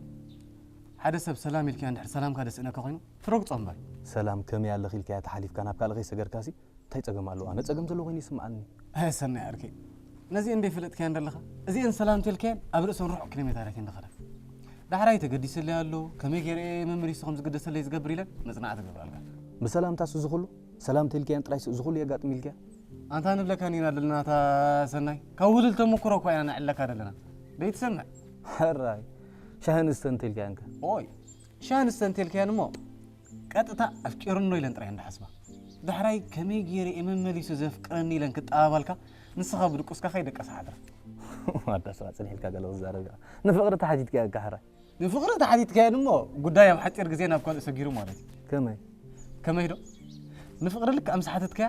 ሓደ ሰብ ሰላም ኢልካዮ እንድሕር ሰላምካ ደስእነካ ኮይኑ ትረግጾ እምበር። ሰላም ከመይ ኣለኺ ኢልካያ ተሓሊፍካ ናብ ካልእ ከይሰገርካሲ እንታይ ጸገም ኣለዎ? ኣነ ጸገም ዘሎ ኮይኑ ይስምዓኒ። ኣየ ሰናይ ዓርከይ፣ ነዚአን ደይፈለጥካየን ደለኻ? እዚአን ሰላም ተልካየን ኣብ ርእሰን ርሑቕ ኪሎ ሜታራት እየን ዝኸዳ። ዳሕራይ ተገዲሰለይ ኣሎ፣ ከመይ ገይረ እየ መመሊሱ ከም ዝግደሰለይ ዝገብር ኢለን መጽናዕቲ ይገብራልካ። ብሰላምታስ እዚ ኩሉ? ሰላም ተልካየን ጥራይስ እዚ ኩሉ የጋጥም ኢልካያ? ኣንታ ንብለካ ኒና ደለና ኣታ ሰናይ፣ ካብ ውህሉል ተመኩሮ እኳ ኢና ነዕልለካ ደለና። ደይትሰምዕ? ሕራይ፣ ሻሂ ንስተ እንተልካየን ከ? ኦይ፣ ሻሂ ንስተ እንተልካየን እሞ ቀጥታ ኣፍቂሩኒ ኢለን ጥራይ እንዳሓስባ። ዳሕራይ ከመይ ገይረ እየ መመሊሱ ዘፍቅረኒ ኢለን ክጠባባልካ፣ ንስኻ ብድቁስካ ከይደቀሳ ሓድራ። ዋዳ ስራ ጽንሕ ኢልካ ገለ ክዛረብ ኢኻ። ንፍቕሪ ተሓቲትካዮ እካ ሕራይ። ንፍቕሪ ተሓቲትካየን እሞ ጉዳይ ኣብ ሓጺር ግዜ ናብ ካልእ ሰጊሩ ማለት እዩ። ከመይ? ከመይ ዶ? ንፍቕሪ ልክዕ ምስ ሓተትካያ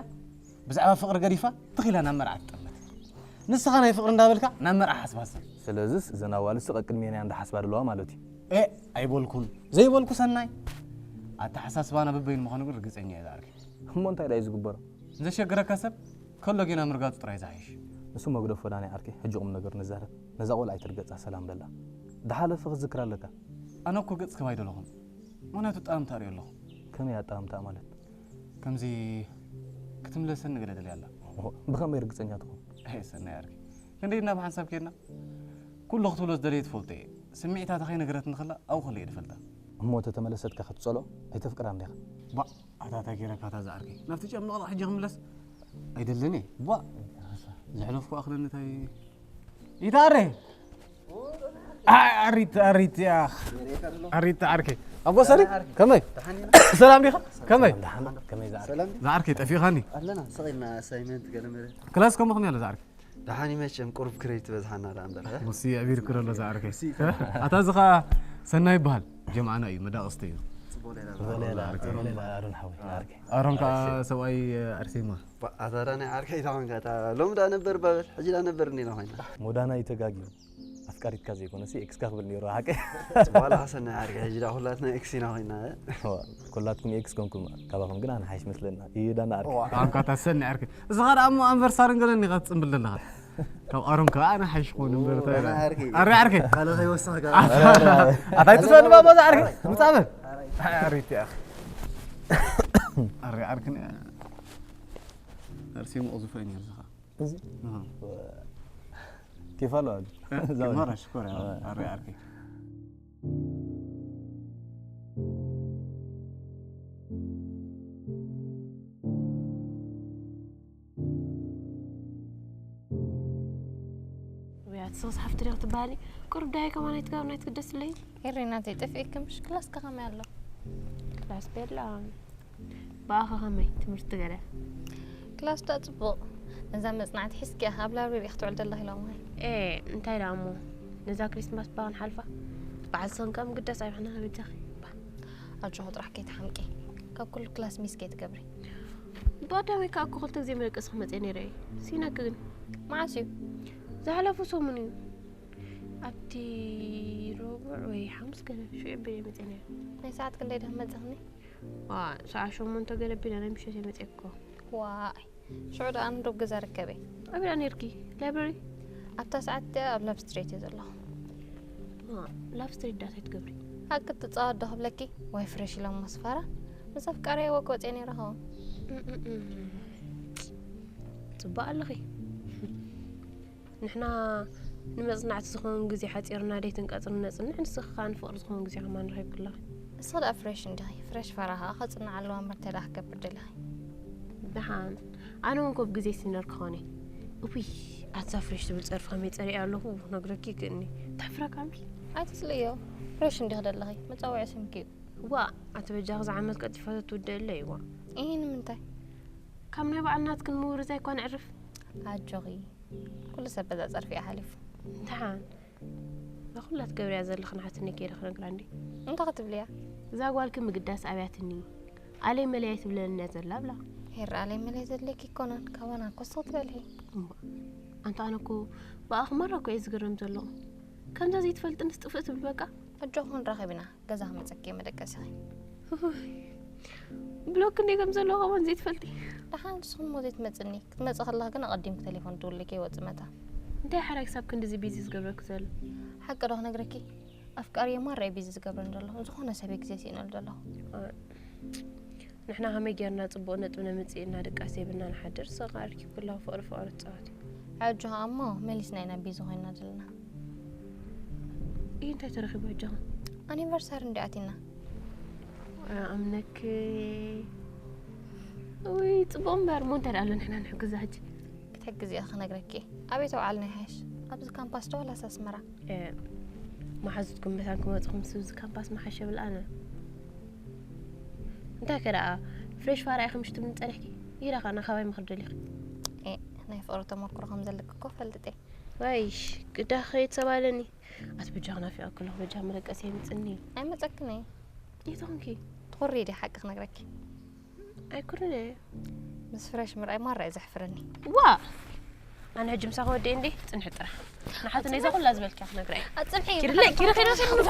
ብዛዕባ ፍቕሪ ገዲፋ ትኺላ ናብ መርዓ ትጠመት። ንስኻ ናይ ፍቕሪ እንዳበልካ ናብ መርዓ ሓስባሳ። ስለዚስ እዘን ኣዋልድሲ ቀቅድሜና እየን ዝሓስባ ዘለዋ ማለት እዩ። ኤ ኣይበልኩን። ዘይበልኩ ሰናይ። ኣተሓሳስባና በበይኑ ምዃኑ ግን ርግጸኛ እየ ዝኣርኪ። እሞ እንታይ ደኣ እዩ ዝግበሮ? ዘሸግረካ ሰብ ከሎ ጌና ምርጋጹ ጥራይ ዝሓይሽ። ንሱ መግደፎ ዳኒ ዓርከይ፣ ሕጂ ቁም ነገር ንዛረብ። ነዛ ቆልዓ ኣይትርገጻ፣ ሰላም በላ። ዝሓለፈ ክትዝክራ ኣለካ። ኣነ እኮ ገጽክም ኣይደለኹን። ምኽንያቱ ኣጠማምታ ርእዮ ኣለኹ። ከመይ ኣጠማምታ ማለት? ከምዚ ክትምለሰኒ ገለ ደልያ ኣላ። ኦሆ፣ ብኸመይ ርግጸኛ ትኾን? ኣይ ሰናይ ዓርከይ፣ ክንደይ ኢልና ብሓንሳብ ኬድና? ኩሉ ክትብሎ ዝደለየ ትፈልጦ እየ። ስምዒታታ ከይነገረትኒ ከላ ኣብኡ ከሎ እየ ዝፈልጣ። እሞ ተተመለሰትካ ክትጸልኦ ኣይተፍቅራን ዲኻ? ባእ፣ ኣታ እንታይ ገይረካ እታ ዝዓርከይ? ናብቲ ጨምለቕለቕ ሕጂ ክምለስ ኣይደልን እየ። ባእ፣ ዘሕለፍኩ ኣኽለኒ እንታይ ይትኣረ? ኣሪት ኣሪት ያኽ ኣሪት ዓርከይ። ኣቦ ሰሪ ከመይ? ሰላም ዲኻ? ከመይ? ደሓን፣ ከመይ ዝዓርከይ? ሰላም። ዝዓርከይ ጠፊኻኒ። ኣለና፣ ስቕ ኢልና ኣሳይመንት ገለ መለ። ክላስ ከምኡ ከመይ ኣሎ ዝዓርከይ? ደሓን እዩ መቸም፣ ቁሩብ ክሬዲት በዝሓና ደኣ እምበር፣ እ? ሙሲ ኣቢርኩ ዘሎ ዝዓርከይ። ኣታ እዚ ኸኣ ሰናይ ይበሃል። ጀምዓና እዩ፣ መዳቕስቲ እዩ። ጽቡቕ ሌላ። ጽቡቕ ሌላ፣ ጽቡቕ ሌላ፣ ኣሮን ሓወይ፣ ዓርከይ። ኣሮን ከኣ ሰብኣይ ኣርሴማ። ባ-፣ ኣታ ደኣ ናይ ዓርከይ ተኾንካ፣ እታ ሎሚ ደኣ ነበር ባበል፣ ሕጂ ደኣ ነበር እንዲና ኮይና። ሞዳና እዩ ተጋግዩ። ኣፍቃሪትካ ዘይኮነሲ ኤክስካ ክብል ነይሩ፣ ሓቂ። ዋላ ሰናይ ዓርከይ፣ ሕጂ ደኣ ኩላትና ኤክስ ኢና ኮይና፣ እ? እዋ፣ ኩላትኩም ኤክስ ኮንኩም፣ ካባኹም ግን ኣነ ሓይሽ መስለና። እዩ ዳና ዓርከይ። እዋ፣ ኣንካታ ሰናይ ዓርከይ። እዚ ኸኣ ደኣ እሞ ኣንቨርሳርን ገለን ኢኻ ትጽምብል ዘለኻ። ካብ ኣሮን ከኣ ኣነ ሓይሽ ክኾን እምበር እንታይ ዳና ኢላ? ዓርከይ። ኣረ ዓርከይ። ካልእ ከይወስኽ ከኣ። ኣታ ኣይትስእን ባባ፣ እዛ ዓርከይ። ምጻእ በል። ኣረ፣ ኣረ፣ ኣረ፣ ኣረ፣ ኣረ፣ ኣረ፣ ዓርከይ። ኣርሲ ምቑ ዝፈን እዩ፣ እዚ ኸኣ። እዚ? ኣሃ። ኬፍ ኣለዋ ግን። እ፣ እዛ ማራ ሽኮር እያ። እ። ኣረ፣ ኣረ። ውያት ሶስ ሓፍቲ ዲኺ ትበሃሊ? ቁሩብ ዳይ ከማን ኣይትጋብን ኣይትግደስለይ? ኤሪ ናተይ ጠፊእኪ ምሽ? ክላስከ ከመይ ኣሎ? ክላስ ቤላ። ብኣኸ ከመይ ትምህርቲ ገለ? ክላስ ዳ ጽቡቕ። ነዛ መጽናዕቲ ሒዝኪ ኢኺ ኣብ ላይብረሪ ክትውዕሊ ዘለኺ ኢሎምኺ። ኤ፣ እንታይ ደኣ እሞ? ነዛ ክሪስማስ ብኣ ክንሓልፋ? በዓል ሰንካ ምግዳስ ኣይብሕና ከበጃኺ። ባ። ኣጆኺ ጥራሕ ከይትሓምቂ። ካብ ኩሉ ክላስ ሚስ ከይትገብሪ። ብቐዳመይ ከኣ እኮ ክልተ ግዜ መደቀሲ ክመጽእ ነይረ እየ። ሲነኪ ግን። መዓስ እዩ? ዝሓለፉ ሰሙን እዩ። ኣብቲ ረቡዕ ወይ ሓሙስ ገለ ሽዑ ኣቢለ እየ መጽአ ነይረ። ናይ ሰዓት ክንደይ ድኣ መጺኽኒ? ዋ፣ ሰዓት ሸሞንተ ገለ ኣቢለ ናይ ምሸት እየ መጽአ እኮ። ዋይ፣ ሽዑ ደኣ እንዶ ገዛ ርከበ። ኣበይ ደኣ ነይርኪ? ላይብረሪ? ኣብታ ሰዓት እቲኣ ኣብ ላቭ ስትሪት እየ ዘለኹ። ዋ፣ ላቭ ስትሪት ደኣ እንታይ ትገብሪ? ሓቂ ትጻወት ዶ ክብለኪ? ዋይ ፍሬሽ ኢሎም መስፋራ። ምስ ኣፍቃሪየ ወክ ወጽየ ነይረ ኸው። እም፣ እም፣ እም። ጽቡቕ ኣለኺ። ንሕና ንመጽናዕቲ ዝኸውን ግዜ ሓጺርና ደይትን ቀጽርን ነጽንዕ፣ ንስኺ ከኣ ንፍቕሪ ዝኸውን ግዜ ከማን ረኺብኪ ኣለኺ። ንስኺ ደኣ ፍሬሽ እንዲኺ፣ ፍሬሽ ፋራ ከኣ ከጽንዓ ኣለዋ እምበር እንታይ ደኣ ክገብር ደሊኺ? ደሓን፣ ኣነ እውን ኮ ብግዜ ሲነር ክኾን እየ። እውይ፣ ኣታ ፍሬሽ ትብል ጸርፊ ከመይ ጸሊኤያ ኣለኹ ክነግረኪ ይክእልኒ። ተሕፍረካ እምቢ። ኣይትጽልእዮ፣ ፍሬሽ እንዲኺ ደለኺ፣ መጸውዒ ስምኪ እዩ። ዋእ፣ ኣቲ በጃኺ እዛ ዓመት ቀልጢፋ ተትውደእለይ፣ ዋእ። ኢሂ፣ ንምንታይ? ካብ ናይ ባዕልናትክን ምውርዛይ እኳ ነዕርፍ። ኣጆኺ፣ ኩሉ ሰብ በዛ ጸርፊ እዩ ሓሊፉ። ደሓን፣ እዛ ኩላ ትገብርያ ዘለኺ ንሓትኒ ከይደ ክነግራ እንዴ? እንታይ ክትብልያ? እዛ ጓልኪ ምግዳስ ኣብያትኒ፣ ኣለይ መለይ ኣይትብለንን እያ ዘላ ብላ። ሄር ኣለይ መለይ ዘድልየኪ ኣይኮነን፣ ካባና ኮስ ክትበልሒ። እምባ፣ ኣንታ ኣነ እኮ ብኣኺ ማራ እኮ እየ ዝግረም ዘለኹ። ከምዛ ዘይትፈልጥንስ ጥፍእ ትብል በቃ። ኣጆኺ ክንራኸብ ኢና፣ ገዛ ክመጸኪ እየ መደቀሲኺ። እሁይ፣ ብሎክ ክንደይ ከም ዘለዎ ከማን ዘይትፈልጢ። ደሓን ንስኺ እሞ ዘይትመጽኒ፣ ክትመጺ ከለኺ ግን ኣቐዲምኪ ቴሌፎን ትድውሊ ከይወጽእ መታን። እንታይ ሓራይ ክሳብ ክንድዚ ቢዚ ዝገብረኪ ዘሎ? ሓቂ ዶ ክነግረኪ? ኣፍቃሪየ ማራ እዩ ቢዚ ዝገብረኒ ዘሎ፣ ዝኾነ ሰብ እየ ግዜ ስኢነሉ ዘለኹ። እ፣ ንሕና ከመይ ጌርና ጽቡቕ ነጥቢ ነምጽእ ኢልና ድቃስ ዘይብልና ንሓድር፣ ስቕ ኣልኪ ኩላ ፍቕሪ ፍቕሪ ትጻወቲ። ሕጂ ኸኣ እሞ መሊስና ኢና ቢዚ ኮይንና ዘለና። ኢሂ፣ እንታይ ተረኺቡ ሕጂ ኸ? ኣኒቨርሳሪ እንዲ ኣቲና። ኣምነክ። ውይ፣ ጽቡቕ እምበር፣ እሞ እንታይ ደኣ ኣሎ ንሕና ንሕግዛ ሕጂ? ክትሕግዚ እየ ክነግረኪ። ኣበይ ተውዓልና ይሓይሽ? ኣብዚ ካምፓስ ዶ ዋላስ ኣስመራ? እ፣ መሓዙትኩም መታን ክመጽኹም ስብዚ ካምፓስ መሓሸ ብል ኣነ። እንታይ ከ ደኣ፣ ፍሬሽ ፋራ ኢኺ ምሽ ትብልኒ ጸኒሕኪ? ይራ ኸኣ ናኻባይ ምኽሪ ደሊኺ? ኤ፣ ናይ ፍቕሪ ተመኩሮ ከም ዘለኪ እኮ እፈልጥ እየ። ዋይሽ፣ ግዳ ኸይድ ሰብ ኣለኒ። ኣቲ በጃኺ ናፊቐኪ ኣለኹ፣ በጃኺ መደቀሲ የምጽኒ። ኣይመጸክን እየ። የት ኾንኪ? ትኹሪ ድየ ሓቂ ክነግረኪ? ኣይኩርን እየ። ምስ ፍሬሽ ምርኣይ ማራ እዩ ዘሕፍረኒ። ዋ! ኣነ ሕጂ ምሳኺ ወዲኤ እንዴ ጽንሒ ጥራሕ። ንሓትነይ እዛ ኩላ ዝበልኪያ ክነግራ እየ። ኣጽንሒ፣ ኪርለ፣ ኪረ ኸይደ ሰምዑ።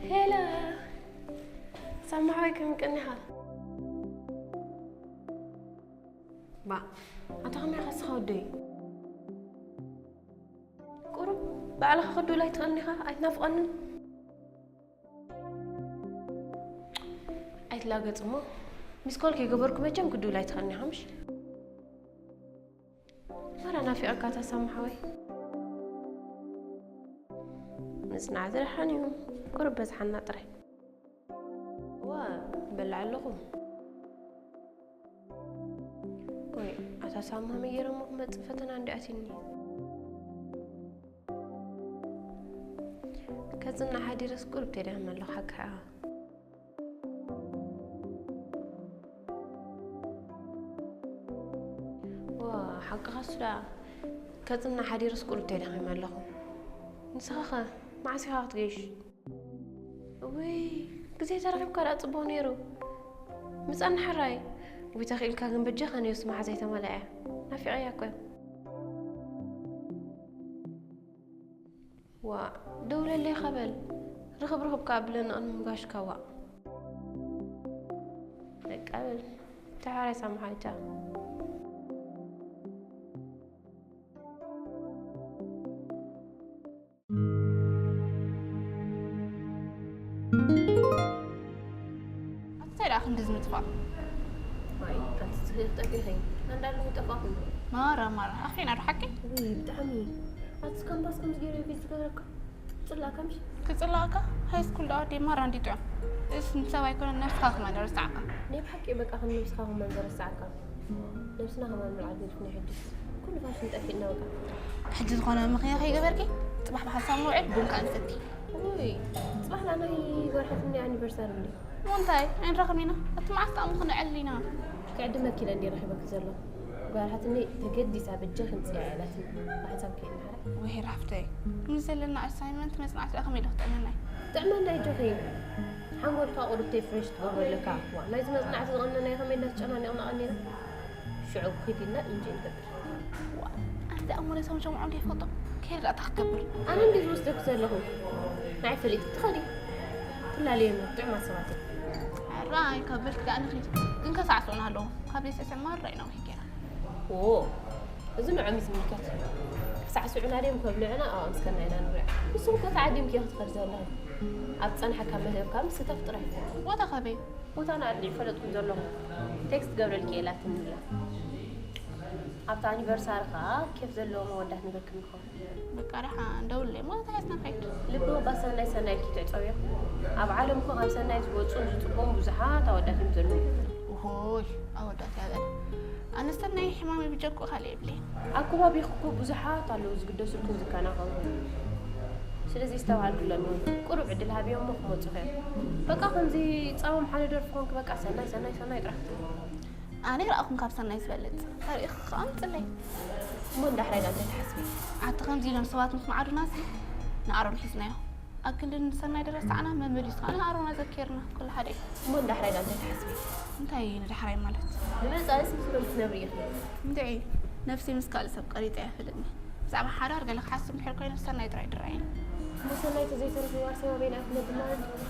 ሄሎ፣ ሳማ ሓወይ፣ ከም ቀኒኻ? ባ፣ ኣታ ከመይ ኢኻ እስኻ ወደይ? ቁሩብ ባዕልኻ ክድውል ኣይትኽእልን ኢኻ? ኣይትናፍቐንን? ኣይትላገጽ እሞ፣ ሚስኮል ከይገበርኩ መቸም ክድውል ኣይትኽእልን ኢኻ፣ ምሽ? መራ ናፊቐካ እታ ሳማ ሓወይ። ምጽናዕ ዝደሓን እዩ። ቁሩብ በዝሓና ጥራይ። ዋ፣ በላዕ ኣለኹ። ወይ፣ ኣታ ሳማ መየረሞ ክመጽእ ፈተና እንዲ ኣትዩኒ። ከጽናሕ ሓዲረስ ቁሩብ ተዳኺመ ኣለኹ ሓቅኻ። ዋ፣ ሓቅኻስ ደኣ ከጽናሕ ሓዲረስ ቁሩብ ተዳኺመ ኣለኹ። ንስኻ ኸ መዓስ ኢኻ ክትገይሽ? እውይ፣ ግዜ ተረኺብካ ደኣ ጽቡቕ ነይሩ። ምጻን ሕራይ። ውይ፣ ተኽኢልካ ግን በጃኻ ነዮስ መሓዛይ ተመልኣ እያ። ናፊቐያ እኮ እያ። ዋ፣ ደውለለይ ኸበል። ርኽብ ርኽብ ከኣ ብለኒ ቅድሚ ምጋሽካ ዋእ። በቃ በል። ተሓራይ ሳምሓይታ። ኣቲ እንታይ ደኣ ክንድዚ ምጥፋእ? ዋይ፣ ኣቲ ትኽእል ጠፊኺ። ኣንዳ ኣለኹ ጠፋኹ። ማራ፣ ማራ፣ ኣኺና ዶ ሓቂ? ውይ፣ ብጣዕሚ። ኣቲ ካምባስ ከምዚ ገይሩ እዩ ዝገበረካ? ክጽላእካ ምሽ? ክጽላእካ? ሃይ ስኩል ደኣ ወደይ ማራ እንዲ ጥዑም። እስ ንሰብ ኣይኮነን፣ ነብስኻ ከማን ረሳዕካ። ናይ ብሓቂ በቃ ከም ነብስኻ ከማን ዘረሳዕካ። ነብስና ከማን ምልዓል ገዲፍና ሕጅስ። ኩሉ ፋሽን ጠፊእና በቃ። ሕጂ ዝኾነ ምኽንያት ከይገበርኪ፣ ጽባሕ ብሓሳብ ንውዕል፣ ቡን ከኣ ንሰቲ። ውይ፣ ጽባሕ ደኣ ናይ ጓል ሓትነይ ኣኒቨርሳሪ እንድዩ። እሞ እንታይ? ኣይንራኸብን ኢና። እቲ መዓስ ደኣ እሞ ክንዕል ኢና። ክዕድመኪ ኢለ እንድየ ረኺበኪ ዘለኹ። ጓል ሓትነይ ተገዲሳ በጃኺ ምጽያ ኢላትኒ። ብሓንሳብ ከይንሓረ። ውሄር ሓፍተይ፣ ምስ ዘለና ኣሳይመንት መጽናዕቲ ደኣ ከመይ ኢሉ ክጥዕመና እዩ? ክጥዕመና እዩ ጆኺ። ሓንጎልካ ቁሩብ ተይ ፍሬሽ ትገብሮ ኣለካ። ዋ፣ ናይዚ መጽናዕቲ ዝቐነናዮ ከመይ ኢልና ተጨናኒቕና ቀኒና። ሽዑ ኪድ ኢልና ኢንጆይ ንገብር። ዋ፣ ኣነ ደኣ እሞ ነቶም ሸምዖ እንድየ ይፈልጦ። ከይረ ደኣ እንታይ ክትገብር? ኣነ እንድየ ዝወስደኪ ዘለኹ። ንዓይ ፈሊጥኪ ትኸዲ። ትላለዮም ጥዑማት ሰባት እዮም። ሕራይ፣ ካብ በልኪ ደኣ ንኺድ። ግን ከሳዕስዑና ኣለዉ። ካብ ዘይስዕስዕ ማራ ኢና ውሂድ ጌራ። ዎ፣ እዚ ንዖም እዩ ዝምልከት። ክሳዕስዑና ድዮም ከብልዑና ኣብኣ ምስከና ኢና ንሪኦ። ንስኹም ከ ተዓዲምኪ ኢኺ ትኸዲ ዘለኺ? ኣብ ዝጸንሓካ መደብካ ምስታፍ ጥራይ። ቦታ ካበይ? ቦታና ኣድልዒ ፈለጥኩም ዘለኹም። ቴክስት ገብረልኪ እየ ኢላትኒ እያ። ኣብታ ኣኒቨርሳሪ ኸኣ ኬፍ ዘለዎም ኣወዳት ንረክብ ንኸውን። በቃ ደሓን ደውለይ፣ ማለት ኣይስና ከይድ። ልቢ እባ ሰናይ ሰናይ ኢልኪ ትዕጸውዮ። ኣብ ዓለም እኮ ካብ ሰናይ ዝወጹን ዝጽበውን ብዙሓት ኣወዳት እዮም ዘለዉ። ውሆይ፣ ኣወዳት እያ በለ። ኣነ ሰናይ ሕማመይ ብጀክኡ ካልእ የብለይን። ኣብ ከባቢኺ እኮ ብዙሓት ኣለዉ ዝግደሱልክን ዝከናኸኑ። ስለዚ የስተብሃልኪ ኣለኒ። ቁሩብ ዕድል ሃብዮም እሞ ክመጹኺ እዮም። በቃ ከምዚ ጻሞም ሓደ ደርፊ ኮንኪ በቃ ሰናይ ሰናይ ሰናይ ጥራሕ ክትብሊ። ኣነ ይረኣኹም ካብ ሰናይ ዝበልጽ። ተሪኢኺ ከኣ ኣምጽለይ። እሞ እንዳሕራይ ዳኣ እንታይ ትሓስቢ? ኣቲ ከምዚ ኢሎም ሰባት ምስ መዓዱናሲ ንኣሮን ሒዝናዮ። ኣክል ንሰናይ ድረስ ሰዓና መመሊሱ ከኣ ንኣሮን ኣዘኪርና። ኩሉ ሓደ እዩ። እሞ እንዳሕራይ ዳኣ እንታይ ትሓስቢ? እንታይ እዩ ንዳሕራይ ማለት? ንመጻኢስ ምስ መን ክትነብሪ ኢኺ? እንድዒ፣ ነፍሲ ምስ ካልእ ሰብ ቀሪጸ እያ ፈለጥኒ። ብዛዕባ ሓዳር ገለ ክሓስብ እንድሕር ኮይነ ሰናይ ጥራይ ድረኣየኒ። እሞ ሰናይ ተዘይተረኺቡ ዋርሳይ ኣበይና ክትነብር ማለት እዩ?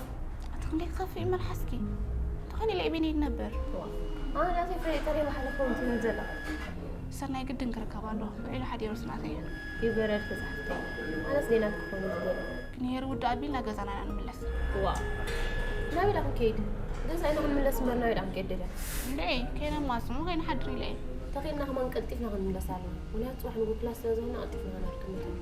ኣቲ ክንደይ ክኸፍእ እዩ መልሓስኪ? እንተኾይኑ ኢለ እየ በይነይ ዝነብር። ዋ፣ ኣነ ናተይ ፈሊጠ ደይ ባሕሪ ክኸውን ትብል ዘለኻ? ሰናይ ግድን ክርከብ ኣለዎ። ውዒሉ ሓዲሩስ ናተይ እዩ። ይበረድ ክዛሕፍተይ። ኣነስ ደይ ናትኪ ክኸውን ዝደሊ። ክንሄር ውድእ ኣቢልና ገዛና ኢና ንምለስ። ዋ፣ ናበይ ዳ ክንከይድ? ገዛ ኢና ክንምለስ እምበር ናበይ ዳ ክንከይድ ደልያ? እንድዒ፣ ከይነማስሙ ከይንሓድር ኢለ እየ። ተኺእልና ከማን ቀልጢፍና ክንምለስ ኣለና። ምኽንያቱ ጽባሕ ንግሆ ክላስ ስለ ዝኾንና ቀልጢፍና ክንኣርግ መታን።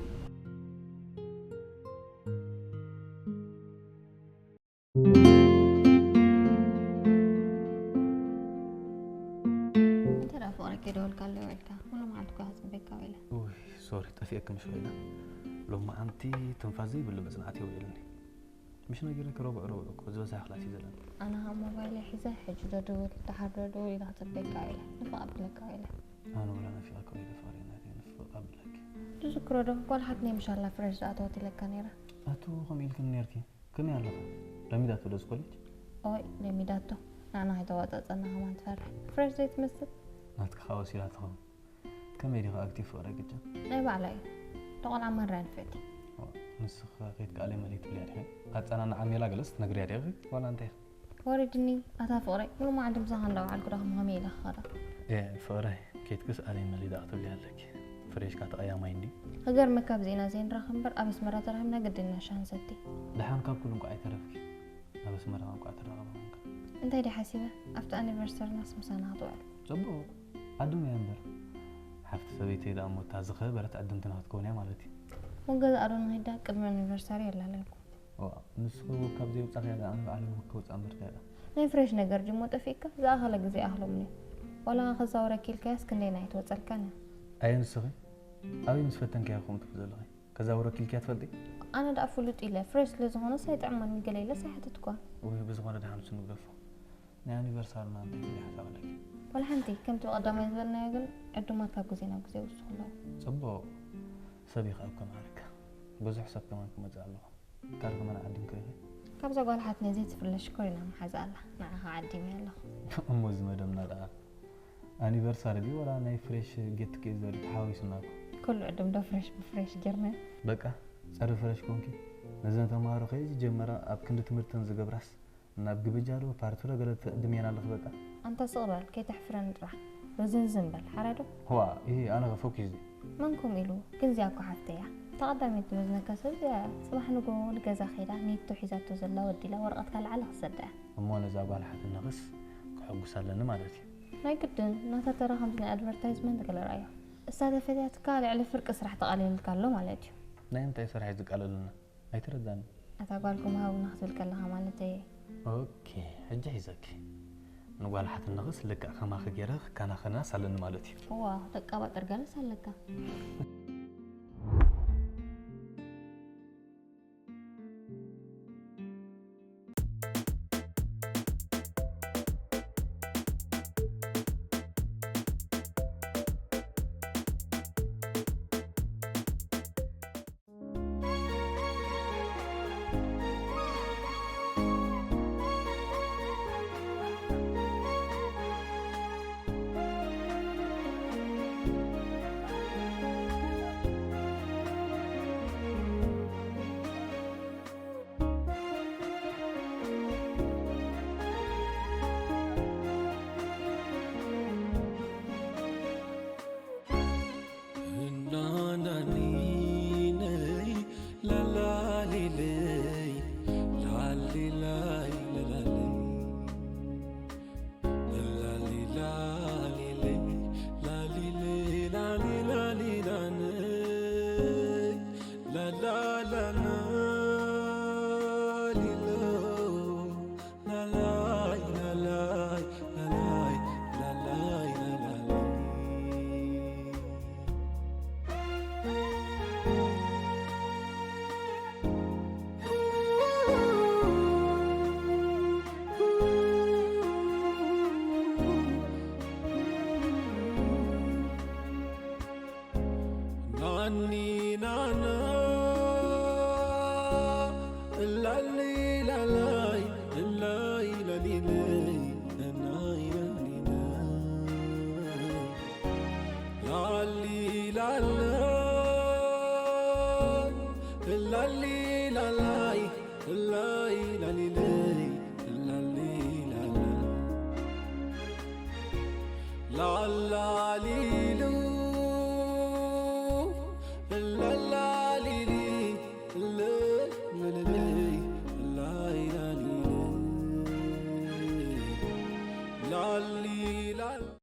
እንተ ደኣ ፍቕረይ ከይደወልካለይ ውዒልካ፣ ሙሉእ መዓልቲ እኳ ክጽበየካ ውዒለ። ውይ፣ ሶሪ፣ ጠፊኤኪ ምሽ ውዒለ። ሎማዓንቲ ትንፋስ ዘይብሉ መጽናዕቲ ውዒልኒ። ምሽ ነጊረኪ፣ ረቡዕ ረቡዕ እኮ ዝበዝሐ ክላስ እዩ ዘለኒ። ኣነ ኸኣ ሞባይለይ ሒዘ፣ ሕጂ ዶ ድውል፣ ደሓር ዶ ድውል ኢለ ክጽበየካ ውዒለ። ንፍቕ ኣቢለካ ውዒለ። ኣነ ወላ ናፊቐኪ ውዒለ ፍቕረይ ናተይ፣ ንፍቕ ኣቢለኪ። ትዝክሮ ዶ? ጓል ሓትነይ ምሽ ኣላ ፍረሽ ዝኣተወት ኢለካ ነይረ። ኣቱ ከምኡ ኢልክኒ ነርኪ። ከመይ ኣለኻ? ለሚዳቶ ዶ እዚ ኮሌጅ? ኦይ ለሚዳቶ። ንዓና ከይተዋፀፀና ከማን ትፈርሕ። ፍሬሽ ዘይትመስል። ናትካ ሓወስ ኢላ ትኸውን። ከመይ ዲኻ ኣክቲቭ ፍቕረይ ግጃ? ናይ ባዕላ እዩ። ተቆልዓ ማራ ንፍዕቲ። ንስኻ ከይትከኣለይ መለይ ትብልያ ዲኺ? ኣፀናንዓ ሜላ ገለስ ትነግርያ ዲኺ? ዋላ እንታይ ኢኺ? ወሪድኒ ኣታ ፍቕረይ፣ ሙሉ መዓልቲ ምሳኻ እንዳወዓልኩ ዶ ከም ከመይ ኢለ ክኸዳ? ኤ ፍቕረይ፣ ከይትክስ ኣለይ መለይ ደኣ ክትብልያ ኣለኪ። ፍሬሽ ካተቐያማይ እንዲ። ክገርመካ ኣብ ዜና ዘይንራኸብ እምበር ኣብ ኣስመራ ተራኺብና ግድን ኢና ሻሂ ንሰቲ። ደሓን ካብ ኩሉ እንኳዕ ኣይተረፍኪ። ኣብ ኣስመራ እንኳዕ ተራኸብና እንካ። እንታይ ድየ ሓሲበ? ኣብቲ ኣኒቨርሰሪናስ ምሳና ክትውዕል። ጽቡቕ። ዓድም እያ እምበር። ሓፍቲ ሰበይተይ ደኣ እሞ እታ ዝኸበረት ዕድምትና ክትከውን እያ ማለት እዩ። እሞ ገዛ ኣዶ ንኺዳ ቅድሚ ኣኒቨርሳሪ የላልየኩም። ዋ፣ ንስኺ ካብ ዘይውጻኺ እያ ደኣ ኣነ ባዕለይ እውን ከውጽኣ እምበር እንታይ ደኣ። ናይ ፍሬሽ ነገር ጅሞ ጠፊእካ ዝኣኸለ ግዜ ይኣኽሎምኒ። ዋላ ከዛውረኪ ኢልካያስ ክንደይ ናይ ትወጸልካን እያ። ኣየ ንስኺ ኣበይ ምስ ፈተንክያ ኢኹም ትብሊ ዘለኺ? ከዛውረኪ ኢልክያ ትፈልጢ? ኣነ ደኣ ፍሉጥ ኢለ ፍሬሽ ስለ ዝኾነስ ኣይጥዕመኒ ገለ ኢለስ ኣይሓተትኳን። ውይ ብዝኾነ ደሓን እሱ ንግደፎ። ናይ ኣኒቨርሳርና እንታይ ኢልኪ ሓሳብ ኣለኪ? ዋላ ሓንቲ፣ ከምቲ ብቐዳማይ ዝበልናዮ ግን ዕዱማት ካብ ግዜ ናብ ግዜ ይውስኹ ኣለዉ። ጽቡቕ ሰብ ኢኺ ኣብ ከማርካ። ብዙሕ ሰብ ከማን ክመጽእ ኣለኹ። ካልእ ከማን ዓዲምኪ ዲኺ? ካብዛ ጓል ሓትነይ ዘይትፍለ ሽኮሪና መሓዛ ኣላ። ንዓኻ ዓዲመያ ኣለኹ። እሞ እዚ መደብና ደኣ ኣኒቨርሳሪ ድዩ ወላ ናይ ፍሬሽ ጌት ቱጌዘር ተሓዋዊሱና እኮ። ኩሉ ዕዱም ዶ ፍሬሽ ብፍሬሽ ጌርና። በቃ ጸረ ፍሬሽ ኮንኪ። ነዘን ተማሃሮ ከይዚ ጀመራ ኣብ ክንዲ ትምህርተን ዝገብራስ ናብ ግብጃ ዶ ፓርቲ ዶ ገለ ትዕድምየን ኣለኺ በቃ። ኣንታ ስቕ በል ከይተሕፍረኒ ጥራሕ። ርዝንዝን በል ሓራዶ። ዋ ኢሂ ኣነ ከ ፎኪስ ድየ። መን ከምኡ ኢሉ ግን እዚኣ እኮ ሓፍተይ እያ። እታ ቀዳመይቲ ትመዝነካ ሰብ እዚኣ እያ። ጽባሕ ንግሆ ንገዛ ከይዳ ኒቶ ሒዛቶ ዘላ ወዲላ ወረቐት ካልዓለ ክትሰዳ እያ። እሞ ነዛ ጓል ሓትነኽስ ከሐጉሳ ኣለኒ ማለት እዩ። ናይ ግድን ናታ ተራ ከምዚ ናይ ኣድቨርታይዝመንት ገለ ረኣዮ። እሳ ተፈትያትካ ልዕሊ ፍርቂ ስራሕ ተቓሊልካ ኣሎ ማለት እዩ። ናይ እንታይ ስራሕ እዩ ዝቃለለና? ኣይተረዳኒ። ኣታ ጓልኩም ሃቡና ክትብል ከለኻ ማለተይ እየ። ኦኬ ሕጂ ሒዘኪ። ንጓል ሓትነኽስ ልክዕ ከማኺ ገይረ ክከናኸና ሳለኒ ማለት እዩ። እዋ ክተቀባጥር ገለስ ኣለካ።